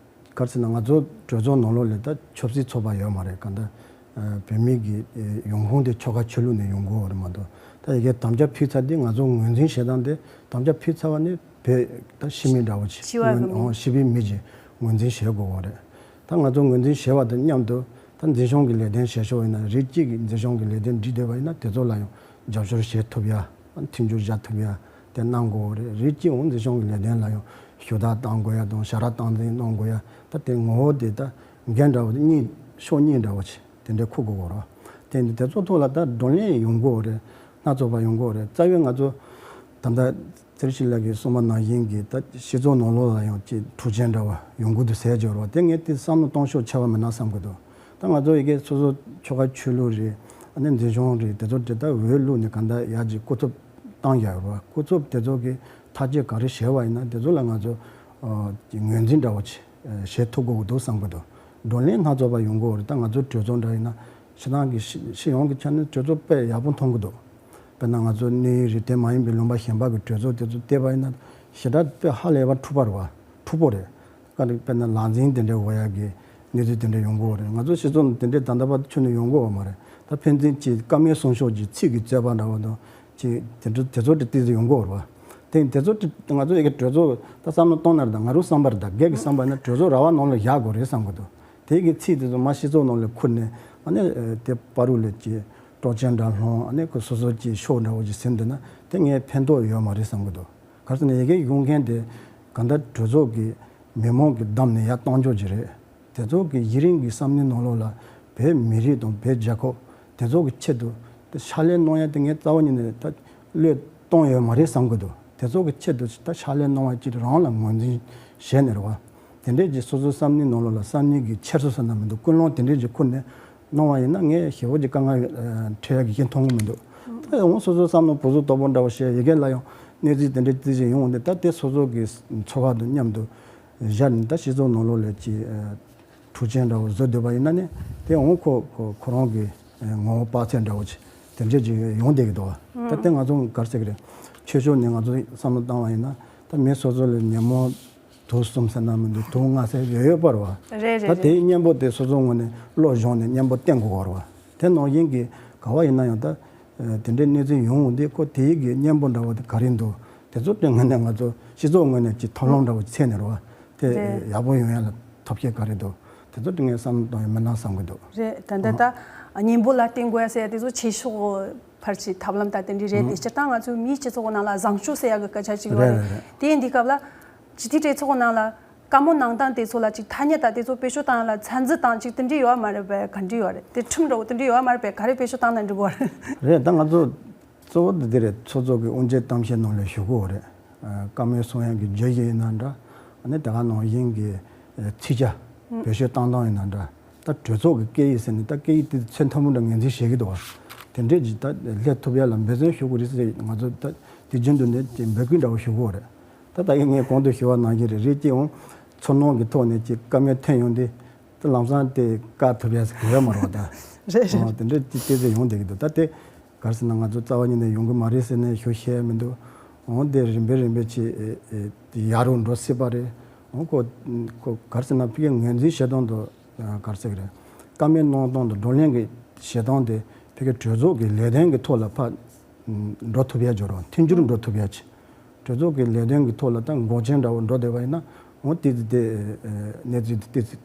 ག་རེ་ཟེར་ན་ང་ཚོ་གྲོས་ཚོགས་ནང་ལོགས་ལ་ད་ཆབ་སྲིད་ཚོགས་པ་ཡོད་མ་རེད། གང་ལྟར་ཨ་བོད་མི་གི་ཨེ་ཡོང་ཁུངས་དེ་ཆོལ་ཁ་ཆོས་ལུགས་ནས་ཡོང་གི་ཡོད་རེད་མ་གཏོགས། ད་ཡ་གི་དམ་བཅའ་ཕུལ་ཚར་དུས་ང་ཚོ་ངོས་འཛིན་བྱེད་སྟངས་དེ་དམ་བཅའ་ཕུལ་ཚར་བ་ནི་བོད་ད་ཕྱི་མི་འདྲ་བོ་ཅིག་ཕྱི་པའི་མི་ཕྱི་པའི་མི་གྱིས་ངོས་འཛིན་བྱེད་དགོས་པ་རེད། ད་ང་ཚོ་ངོས་འཛིན་བྱེད་པ་དང་མཉམ་དུ་ད་འཛིན་སྐྱོང་གི་ལས་དོན་བྱེད་ཕྱོགས་ཡིན་ན་རིགས་གཅིག་གི་འཛིན་སྐྱོང་གི་ལས་དོན་སྒྲིག་བསྡད་པ་ཡིན་ན་དེ་ཚོ་ལ་ཡང་རྒྱབ་སྐྱོར་བྱེད་ཐུབ་ཡ། མཐུན་འགྱུར་བྱ་ཐུབ་ཡ་དེ་གནང་དགོས་པ་རེད། རིགས་གཅིག་འོང་འཛིན་སྐྱོང་གི་ལས་དོན་ལ་ཡང་ཞུ་དག་གཏང་དགོས་ཡ་དང་ཞབས་ཕྱི་སྟངས་འཛིན་གནང་དགོས་ཡ། ད་དེ་ངོ་བོ་དེ་ད་འགན་འདྲ་བོ་དེ་གཉིས་ཕྱོགས་གཉིས་འདྲ་བོ་ཆེ་དེ་འདྲའི་འཁུར་དགོས་པ་རེད། དེ་འདི་དེ་ཚོ་ཐོག་ལ་ད་བགྲོ་གླེང་ཡོང་དགོས་པ་རེད། སྣ་ཚོགས་པ་ཡོང་དགོས་པ་རེད། རྩ་བའི་ང་ཚོ་ད་ལྟ་ཚེ་རིང་སྐྱིད་ལགས་ཀྱིས་གསུངས་པ་ནང་བཞིན་གྱི་ད་སྤྱི་ཚོགས་ནང་ལོགས་ལ་ཡང་ཅིག་འཁྲུག་ཆ་འདྲ་བ་ཡོང་གི་འདུག་ཟེར་གྱི་ཡོད་རེད་བ། དེ་ངས་དེ་བསམ་བློ་གཏོང་ཕྱོགས་ཆེ་བ་མིན་ན་བསམ་གྱི་འདུག་ད་ང་ཚོ་ཡི་གེ་སོ་སོ་ཆོལ་ཁ་ཆོས་ལུགས་རེད། ཨ་ནི་འཛིན་སྐྱོང་རེད། དེ་ཚོ་དེ་ལྟ་འོས་བླུགས་ནས་གང་ལྟར་ཡར་གྱི་སྐུ་ཚབ་བཏང་ཡག་རེད་བ། སྐུ་ཚབ་དེ་ཚོ་གི་ཐག་གཅོད་ག་རེ་བྱས་པ་ཡིན་ན་དེ་ཚོ་ལ་ང་ཚོ་ཨ་ངོས་འཛིན་འདྲ་བོ་བྱེད་ཐུབ་དགོས་ཀྱི་འདུག་བསམ་གྱི་འདུག་བགྲོ་གླེང་སྣ་ཚོགས་པ་ཡོང་གི་ཡོད་རེད། ད་ང་ཚོ་གྲོས་ཚོགས་འདྲ་ཡིན་ན་སྤྱིར་བཏང་གི་སྤྱི་སྤྱི་ཡོངས་ཀྱི་ཆ་ནས་གྲོས་ཚོགས་དཔེ་ཡག་པོ་མཐོང་གི་འདུག་དཔེར་ན་ང་ཚོ་གནས་ཡུལ་རེད། དེ་མ་ཡིན་པའི་ལུང་པ་གཞན་པ་གི་གྲོས་ཚོགས་དེ་ཚོ་བལྟས་པ་ཡིན་ན་ཞེ་དྲག་དཔེ་ཧ་ལས་པ་འཁྲུག་པ་རེད་བ། འཁྲུག་པོ་རེད། ག་རེ་དཔེར་ན་ལག་འཛིང་དེ་འདྲ་འོ་ཡ་གི་གནས་ཚུལ་དེ་འདྲ་ཡོང་གི་ཡོད་རེད། ང་ཚོ་སྤྱི་ཚོགས་ནང་དེ་འདྲའི་ད་ལྟ་བར་ཁྱོན་ནས་ཡོང་གི་ཡོད་མ་རེད། ད་ཕན་ཚུན་གྱི་བཀའ་མོལ་གསུང་ཕྱོགས་ཀྱི་ཚིག་གི་རྩོད་པ་འདྲ་བ་དང་ཅིག་དེ་ཚོ་དེ་ཚོ་དེ་ཏོག་ཙམ་ཡོང་གི་ཡོད་རེད་བ། དེ་དེ་ཚོ་དེ་ང་ཚོ་ཡ་གི་གྲོས་ཚོགས་ད་བསམ་བློ་གཏོང་ན་རེད། ད་ང་རང་བསམ་པ་རེད། ད་སྒེར་གྱི་བསམ་པ་ཡིན་ན་གྲོས་ཚོགས་ར་བ་ནང་ལ་བཞག་དགོས་རེད་བསམ་གི་འདུག་དེ་གི་ཚིག་དེ་ཚོ་མ་སྤྱི་ཚོགས་ནང་ལ་ཁུར་ནས་ཨ་ནི་དེ་བར་དུ་ལ་ཅིག་དཀྲོག་གཅོག་འདྲ་སློང་ཨ་ནི་ཁོ་སོ་སོ་ཅིག་ཤོག་འདྲ་བོ་ཅིག་ཟིན་བསྡད་ན་དེ་ངས་ཕན་ཐོགས་ཡོད་མ་རེད་བསམ་གི་འདུག་ག་རེ་ཟེར་ན་ཡ་གི་ཡོང་མཁན་དེ་གང་ལྟར་གྲོས་ཚོགས་ཀྱི་མི་མང་གི་བདམས་ནས་ཡར་བཏང་ཕྱོགས་ཅིག་རེད། དེ་ཚོ་གི་ཡུན་རིང་གི་བསམ་བློའི་ནང་ལོགས་ལ་བོད་མི་རིགས་དང་བོད་རྒྱལ་ཁབ་དེ་ཚོ་གི་ཆེད་དུ་ ཕྱག་ལས་གནང་ཡ་དེ་ངས་རྩ་བ་ཉིད་ནས་ད་བློས་གཏོང་ཡོད་མ་རེད་བསམ་གི་འདུག་དེ་ཚོ་གི་ཆེད་དུ་ད་ཕྱག་ལས་གནང་བ་ཅིག་རང་ལ་ངོས་འཛིན་བྱས་ནས་རེད་བ། དེ་འདྲས་ཀྱི་སོ་སོའི་བསམ་ནི་ནང་ལོགས་ལ་བསམ་ནི་གི་འཁྱེར་སོ་ཟེར་ན་མི་འདུག་ཀུན་སློང་དེ་འདྲས་ཀྱི་ཁུར་ནས་གནང་བ་ཡིན་ན་ངས་ཞེ་བོ་ཅིག་དཀའ་ངལ་འཕྲད་ཡ་གི་གཞི་མཐོང་གི་མི་འདུག་ད་ཡང་སོ་སོའི་བསམ་ནོ་བུ་གཟུགས་དོག་པོ་འདྲ་བོ་བཤད་ཡི་གེ་ལ་ཡང་གནས་ཚུལ་དེ་འདྲས་ཅི་ཞིག་ཡོང་འོང་དེ་ད་དེ་སོ་སོ་གི་འཚོ་བ་དང་མཉམ་དུ་བཞག་ནས་ད་སྤྱི་ཚོགས་ནང་ལོགས་ལ་ཅིག་འཁྲུག་ཅན་འདྲ་བོ་བཟོ་འདོད་པ་ཡིན་ན་ནི་དེ་འོང་ཁོ་ཁོ་ཁོ་རང་གི་ངོ་བོ་དཔག་ཚད་འདྲ་བོ་ཅིག་དེ་འདྲས་ཅིག་ཡོང་བསྡད་ཀྱི་འདུག་བ། ད་དེ་ང་ཚོ་ག་རེ་ཟེར་གི་རེད། ཆོས་ཕྱོགས་ནས་ང་ཚོ་བསམ་བློ་བཏང་བ་ཡིན་ན་ད་མི་སོ་སོ་ལ་ཉོན་མོངས་དུག་གསུམ་ཟེར་ན་མི་འདུག་དུག་ལྔ་ཟེར་ཡོད་ཡོད་པ་རེད་བ། རེད་རེད་ད་དེའི་རེད། གཉེན་པོ་དེ་སོ་སོ་ངོས་ནས་བློ་སྦྱོང་ནས་གཉེན་པོ་བསྟེན་དགོས་པ་རེད་བ། དེ་ནང་བཞིན་གྱི་ག་བ་ཡིན་ན་ཡང་ད་དེ་འདྲའི་གནས་ཚུལ་ཡོང་འོང་དུས་ཁོ་དེའི་གི་གཉེན་པོ་འདྲ་བོ་དེ་ག་རེ་འདུག་དེ་ཚོ་དེ་ངོས་ནས་ང་ཚོ་སྤྱི་ཚོགས་ངོས་ནས་ཀྱི་ཐབས་ལམ་འདྲ་བོ་ཅིག་འཚོལ་ནས་རེད་བ། དེ་རེད། ཡག་པོ་ཡོང་ཡ་ལ་ཐབས་ཤེས་ག་རེ་འདུག་དེ་ཚོ་དེ་ངས་བསམ་བློ་གཏོང་ཡ་མིན་ན་བསམ་གི་འདུག་རེད། ད་ལྟ་ད་གཉེན་པོ་ལ་བརྟེན་དགོས་ཡ་ཟེར་ཡ་དེ་ཚོ་ཆོས་ཕྱོགས་ཕར་ཕྱིན་ཐབས་ལམ་ད་དེ་འདྲ་རེད་དེ། སྤྱིར་བཏང་ང་ཚོའི་མིའི་སྤྱི་ཚོགས་ནང་ལ་བཟང་སྤྱོད་ཟེར་ཡ་གི་སྐད་ཆ་ཅིག་ཡོད་རེད། རེད་རེད་རེད། དེ་ཡིན་དུས་སྐབས་ལ་སྤྱི་འཐུས་གྲོས་ཚོགས་ནང་ལ་བཀའ་མོལ་གནང་སྟངས་དེ་ཚོ་ལ་ཅིག་ཐ་སྙད་ད་དེ་ཚོ་བེད་སྤྱོད་བཏང་ཡ་ལ་ཚད་འཛིན་དང་ཅིག་དེ་འདྲ་ཡོད་མ་རེད་པས། ག་འདྲ་ཡོད་རེད། དེ་ཁྲིམས་འདྲ་བོ་དེ་འདྲ་ཡོད་མ་རེད་པས། ག་རེ་བེད་སྤྱོད་བཏང་ན་འགྲིག་གོ་རེད། རེད། ད་ང་ཚོ་གཙོ་བོ་འདི་འདི་རེད། ཚོགས་གཙོ་གི་དབུ་འབྱེད་གཏམ་བཤད་ནང་ལ་ཞུ་གི་ཡོད་རེད། ཨ། བཀའ་མོལ་གསུང་ཡག་གི་བརྗོད་གཞི་ཡིན་ན་འདྲ། ཨ་ནི་དེ་ག་ནང་བཞིན་གྱི་ཚིག་ཆ་བེད་སྤྱོད་བཏང་སྟངས་ཡིན་ན་འདྲ། ད་གྲོས་ཚོགས་ཀྱི་སྐད་ཡིག་ཟེར་ནས་ད་སྐད་ཡིག་དེ་ཚད་མཐོན་པོ་འདྲ་ངོས་འཛིན་བྱེད་ཀྱི་འདུག་བ། དེ་འདྲས་ཀྱི་ད་སླེབས་ཐུབ་ཡག་ལ་འབད་བརྩོན་ཞུ་དགོས་རེད་ཟེར། ང་ཚོ་ད་དུས་རྒྱུན་དུ་ནས་ཀྱི་འབོད་སྐུལ་འདྲ་བོ་ཞུ་གི་ཡོད་རེད། ད་ད་ཡིན་ངས་གོང་དུ་ཞུ་བ་ནང་བཞིན་རེད། རེད་ཀྱི་འོང་ཚོར་སྣང་གི་ཐོག་ནས་ཀྱི་བཀའ་མོལ་ཐོན་ཡོང་དུས་ད་ལམ་སང་དེ་བཀག་ཐུབ་ཡག་ཟེར་གི་ཡོད་མ་རེད་བ། ད་རེད་རེད། ཨོ་དེ་འདྲས་ཀྱི་ཏོག་ཙམ་ཡོང་བསྡད་ཀྱི་འདུག་ད་དེ་ག་རེ་ཟེར་ན་ང་ཚོ་རྩ་བ་ཉིད་ནས་ཡོང་གི་མ་རེད་ཟེར་ནས་ཞུ་ཤེས་མི་འདུག་འོང་དེ་རིམ་པས་རིམ་པས་ཅིག་ཨེ་ཨེ་ཡག་རུ་འགྲོ་སྲིད་པ་རེད། འོང་ཁོ་ཁོ་ག་རེ་ཟེར་ན་ཕ་གིའི་ངོས་འཛིན་བྱེད་སྟངས་དང་ག་རེ་ཟེར་གི་རེད། བཀའ་མོལ་གནང་སྟངས་དང་བགྲོ་གླེང་གི་བྱེད་སྟངས་དེ་ཕ་གིའི་གྲོས་ཚོགས་ཀྱི་ལས་དོན་གྱི་ཐོག་ལ་ཕར་འགྲོ་ཐུབ་ཡག་འགྱུར་རོགས། མཐུན་འགྱུར་འགྲོ་ཐུབ་ཡག་ཅིག་གྲོས་ཚོགས་ཀྱི་ལས་དོན་གྱི་ཐོག་ལ་ད་འགོག་རྐྱེན་འདྲ་བོ་འགྲོ་བསྡད་པ་ཡིན་ན་འོང་ཏི་ཏི་ཏི་གནས་ཚུལ་ཏི་ཏི་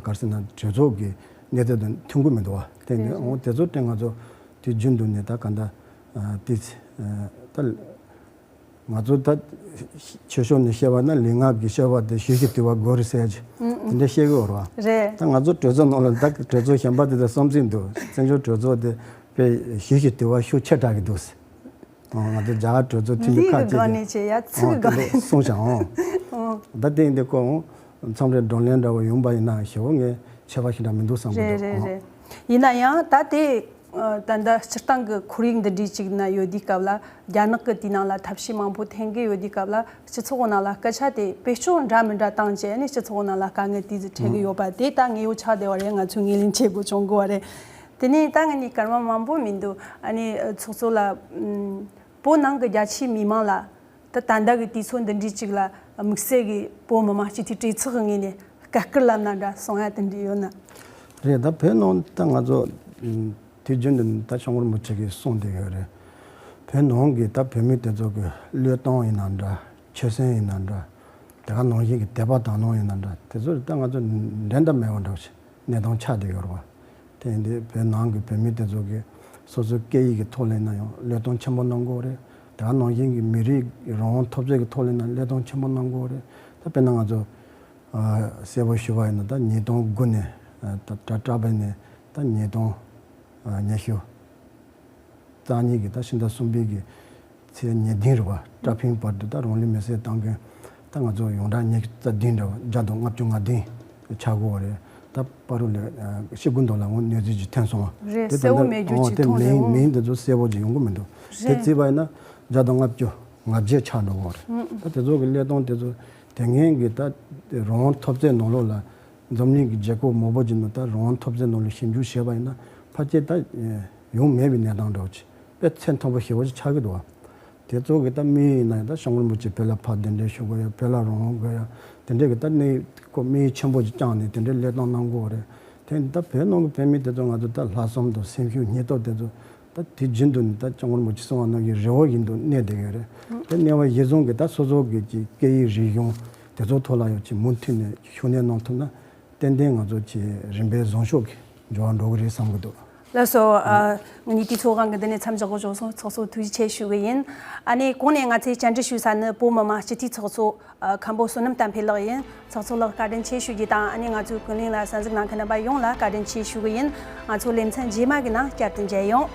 ག་རེ་ཟེར་ན་གྲོས་ཚོགས་ཀྱི་གནས་ཚུལ་དང་མཐུན་གྱི་མི་འདུག་བ། དེ་ནས་འོང་དེ་ཚོ་དེ་ང་ཚོ་དུས་རྒྱུན་དུ་ནས་ད་ག་འདྲ་ཏི་ཏི་ད་ང་ཚོ་ད་ཆོས་ཕྱོགས་ནས་བཤད་པ་ན་ལུས་ངག་གི་བཤད་པ་དེ་ཞུ་ཞུ་དུས་བ་དགོས་རེད་ཟེར་གྱི་དེ་འདྲ་བཤད་གི་ཡོད་རེད་བ། རེད། ད་ང་ཚོ་གྲོས་ཚོགས་ནང་ལ་ད་གྲོས་ཚོགས་གཞན་པ་དེ་ཚོ་བསམ་ཚུལ་འདུག་བཙན་བྱོལ་གྲོས་ཚོགས་དེ་དཔེ་ཞུ་ཞུ་དུས་བ་ཤུགས་ཆེ་དྲགས་ཀྱི་འདུག་ཨོ། ང་ཚོ་རྒྱ་གར་གྲོས་ཚོགས་འཐུས་མི་ལུས་ཁག་ཀྱི་ཅིག་སྒང་ནས་བྱས་ཡ་ཚིག་ཨོ་གི་སྒང་དེ་ནས་འདྲ་གསུངས་ཤག་ཨོ། ཨོ། ད་དེ་ཡིན་དུས་ཁོ་ཨོ་མཚམས་རེ་བགྲོ་གླེང་འདྲ་བོ་ཡོང་པ་ཡིན་ན་ཞེ་བོ་ངས་ཆེ་བ་ཞིག་འདྲ་མི་འདུག་བསམ་གི་རེད་འདུག་རེད་ཨོ། རེད། ཡིན་ན་ཡང་ད་དེ་ཨ་ད་ལྟ་སྤྱིར་བཏང་གི་ཁོར་ཡུག་འདི་འདྲའི་ཅིག་ན་ཡོད་དུས་སྐབས་ལ་རྒྱ་ནག་གི་དེའི་ནང་ལ་ཐབས་ཤེས་མང་པོ་འཐེན་གི་ཡོད་དུས་སྐབས་ལ་སྤྱི་ཚོགས་ནང་ལ་སྐད་ཆ་དེ་བེད་སྤྱོད་འདྲ་མི་འདྲ་བཏང་བྱས་ནས་སྤྱི་ཚོགས་ནང་ལ་དཀའ་ངལ་དེ་ཚོ་འཕྲད་གི་ཡོད་པ་དེ་ད་ངེས་པོ་ཆགས་བསྡད་པ་རེད། ང་ཚོས་ངོས་ལེན་བྱེད་དགོས་བྱུང་གི་བ་རེད། དེ་ནས་ད་ངས་ནི་སྐར་མ་མང་པོ་མི་འདུག་ཨ་ནི་ཚོགས་གཙོ་ལ་ཨམ་བོད་ནང་གི་རྒྱ་ཆེའི་མི་མང་ལ་ད་ད་ལྟ་གི་དུས་ཚོད་འདི་འདྲའི་ཅིག་ལ་དམིགས་བསལ་གྱི་བོད་མི་མང་སྤྱི་འཐུས་གྲོས་ཚོགས་ཀྱི་ངོས་ནས་བཀའ་བཀུར་ལབ་ན་འདྲ་གསུང་ཡ་དེ་འདྲ་ཡོད་ན། རེད། ད་བོད་ནང་ད་ང་ཚོ་ཨམ་དུས་རྒྱུན་དུ་ད་སྐྱབས་མགོན་རིན་པོ་ཆེ་གིས་གསུངས་བསྡད་ཡོད་རེད། བོད་ནང་གི་ད་བོད་མི་དེ་ཚོ་གི་བློས་གཏོང་ཡིན་ན་འདྲ་ཆོད་སེམས་ཡིན་ན་འདྲ་དེ་ག་ནང་བཞིན་གྱི་དད་པ་དག་སྣང་ཡིན་ན་འདྲ་དེ་ཚོ་ད་ང་ཚོ་འགྲན་ཟླ་མེད་པ་འདྲ་བོ་ཞིག་གནས་སྟངས་ཆགས་བསྡད་ཡོད་རེད་བ། དེ་ཡིན་དུས་བོད་ནང་གི་བོད་མི་དེ་ཚོ་གིས་སོ་སོའི་སྐད་ཡིག་གི་ཐོག་ལ་ཡིན་ན་ཡང་བློས་གཏོང་ཆེན་པོ་གནང་དགོས་རེད། དེ་ག་ནང་བཞིན་གྱི་མི་རིགས་ཀྱི་རང་དབང་འཐབ་རྩོད་ཀྱི་ཐོག་ལ་ཡིན་ན་བློས་གཏོང་ཆེན་པོ་གནང་དགོས་རེད། ད་དཔེར་ན་ང་ཚོ་ཨ་གསལ་པོ་ཞུ་བ་ཡིན་ན་ད་ཉིས་སྟོང་དགུ་ནས་ཨ་ད་ད་དྲག་པ་ནས་ད་ཉིས་སྟོང་ཨ་ཉི་ཤུ་རྩ་གཉིས་ཀྱི་ད་ཕྱི་ཟླ་གསུམ་པའི་གི་ཚེས་ཉེར་བདུན་རེད་བ། ཀྲ་ཕིང་བར་དུ་ད་རང་ལུས་མེར་སྲེག་བཏང་མཁན་ད་ང་ཚོ་ཡོངས་གྲགས་ཉི་ཤུ་རྩ་བདུན་འདྲ་བ་བརྒྱ་དང་ལྔ་བཅུ་ང་བདུན་ཆགས་ཀྱི་ཡོད་རེད། ད་བར་དུ་ལས་ཤི་དགོས་འདུག་ལ་འོང་གནས་ཚུལ་ཅིག་ཐོན་སོང་བ། རེད། དེ་གསལ་བོ་ད་མེད་རྒྱུ་ཨོ་ཅིག་དེ་མཐོང་མིང་རེད་འོང་། མིང་དེ་ཚོ་གསལ་བོ་ཅིག་ཡོང་གི་མི་འདུག་དེ་རེད། བརྩིས་པ་ཡིན་ན་བརྒྱ་དང་ལྔ་བཅུ་ང་བརྒྱད་ཆགས་འགྲོ་གི་ཡོད་རེད། ད་དེ་ཚོ་གི་བློས་གཏོང་དེ་ཚོ་དེ་སྔོན་གྱི་ད་རང་དབང་འཐབ་རྩོད་ནང་ལོགས་ལ་འཛམ་གླིང་གི་རྒྱལ་ཁབ་མང་པོ་ཅིག་ནང་ད་རང་དབང་འཐབ་རྩོད་ནང་ལ་ཞིབ་འཇུག་བྱས་པ་ཡིན་ན་ཕལ་ཆེར་ད་ཡོང་མེད་པའི་གནས་སྟངས་འདྲ་བོ་ཅིག་དཔེ་ཚད་མཐོན་པོ་ཞེ་པོ་ཅིག་ཆགས་ཀྱི་འདུག་བ། དེ་ཚོ་གི་ད་དམིགས་ཡུལ་ཡིན་ན་ཡང་ད་སྐྱབས་མགོན་རིན་པོ་ཆེ་བོད་ལ་ཕར་གདན་འདྲེན་ཞུ་དགོས་ཡ། བོད་ལ་རང་དབང་དགོས་ཡ། དེ་འདྲས་གི་ད་གནས་སྐོར་དམིགས་ཡུལ་ཆེན་པོ་ཅིག་བཅངས་ནས་དེ་འདྲས་བློས་གཏོང་གནང་དགོས་རེད། དེ་ད་བོད་ནང་གི་བོད་མི་དེ་ཚོ་ང་ཚོ་ད་ལྷག་བསམ་དང་སེམས་ཤུགས་སྙིང་སྟོབས་དེ་ཚོ་ད་དུས་རྒྱུན་དུ་ནི་ད་སྐྱབས་མགོན་རིན་པོ་ཆེ་གསུང་བ་ནང་བཞིན་རི་བོ་བཞིན་དུ་གནས་བསྡད་ཡོད་རེད། དེ་གནས་པ་གཞི་བཟུང་གི་ད་སོ་སོ་གི་ཅིག་སྐད་ཡིག་རིག་གཞུང་དེ་ཚོ་ཐོག་ལ་ཡང་ཅིག་མུ་མཐུད་ནས་ཤུགས་སྣོན་གནང་ཐུབ་ན་ཏན་ཏན་ང་ཚོ་ཅིག་རིམ་པས་བཟང་ཕྱོགས་ཀྱི་འགྱུར་བ་འགྲོ་གི་རེད་བསམ་གི་འདུག་ལགས་སོ། ཨ་ངེད་ཀྱི་ཚོགས་ཁང་གི་འདི་ནས་མཚམས་འཇོག་གི་བྱུང་སོང་། ཚོགས་གཙོ་ཐུགས་རྗེ་ཆེ་ཞུ་གི་ཡིན། ཨ་ནི་གོང་ནས་ང་ཚོས་བཅར་འདྲི་ཞུ་ས་ནི་བོད་མི་མང་སྤྱི་འཐུས་ཚོགས་གཙོ་ཨ་མཁན་པོ་བསོད་ནམས་བསྟན་འཕེལ་ལགས་ཡིན། ཚོགས་གཙོ་ལགས་བཀའ་དྲིན་ཆེ་ཞུ་རྒྱུ་དང་ཨ་ནི་ང་ཚོའི་ཀུན་གླེང་ལ་གསན་གཟིགས་གནང་མཁན་རྣམ་པ་ཡོངས་ལ་བཀའ་དྲིན་ཆེ་ཞུ་གི་ཡིན། ང་ཚོ་ལེ་ཚན་རྗེས་མ་གི་ནང་བསྐྱར་དུ་མཇལ་ཡོང་།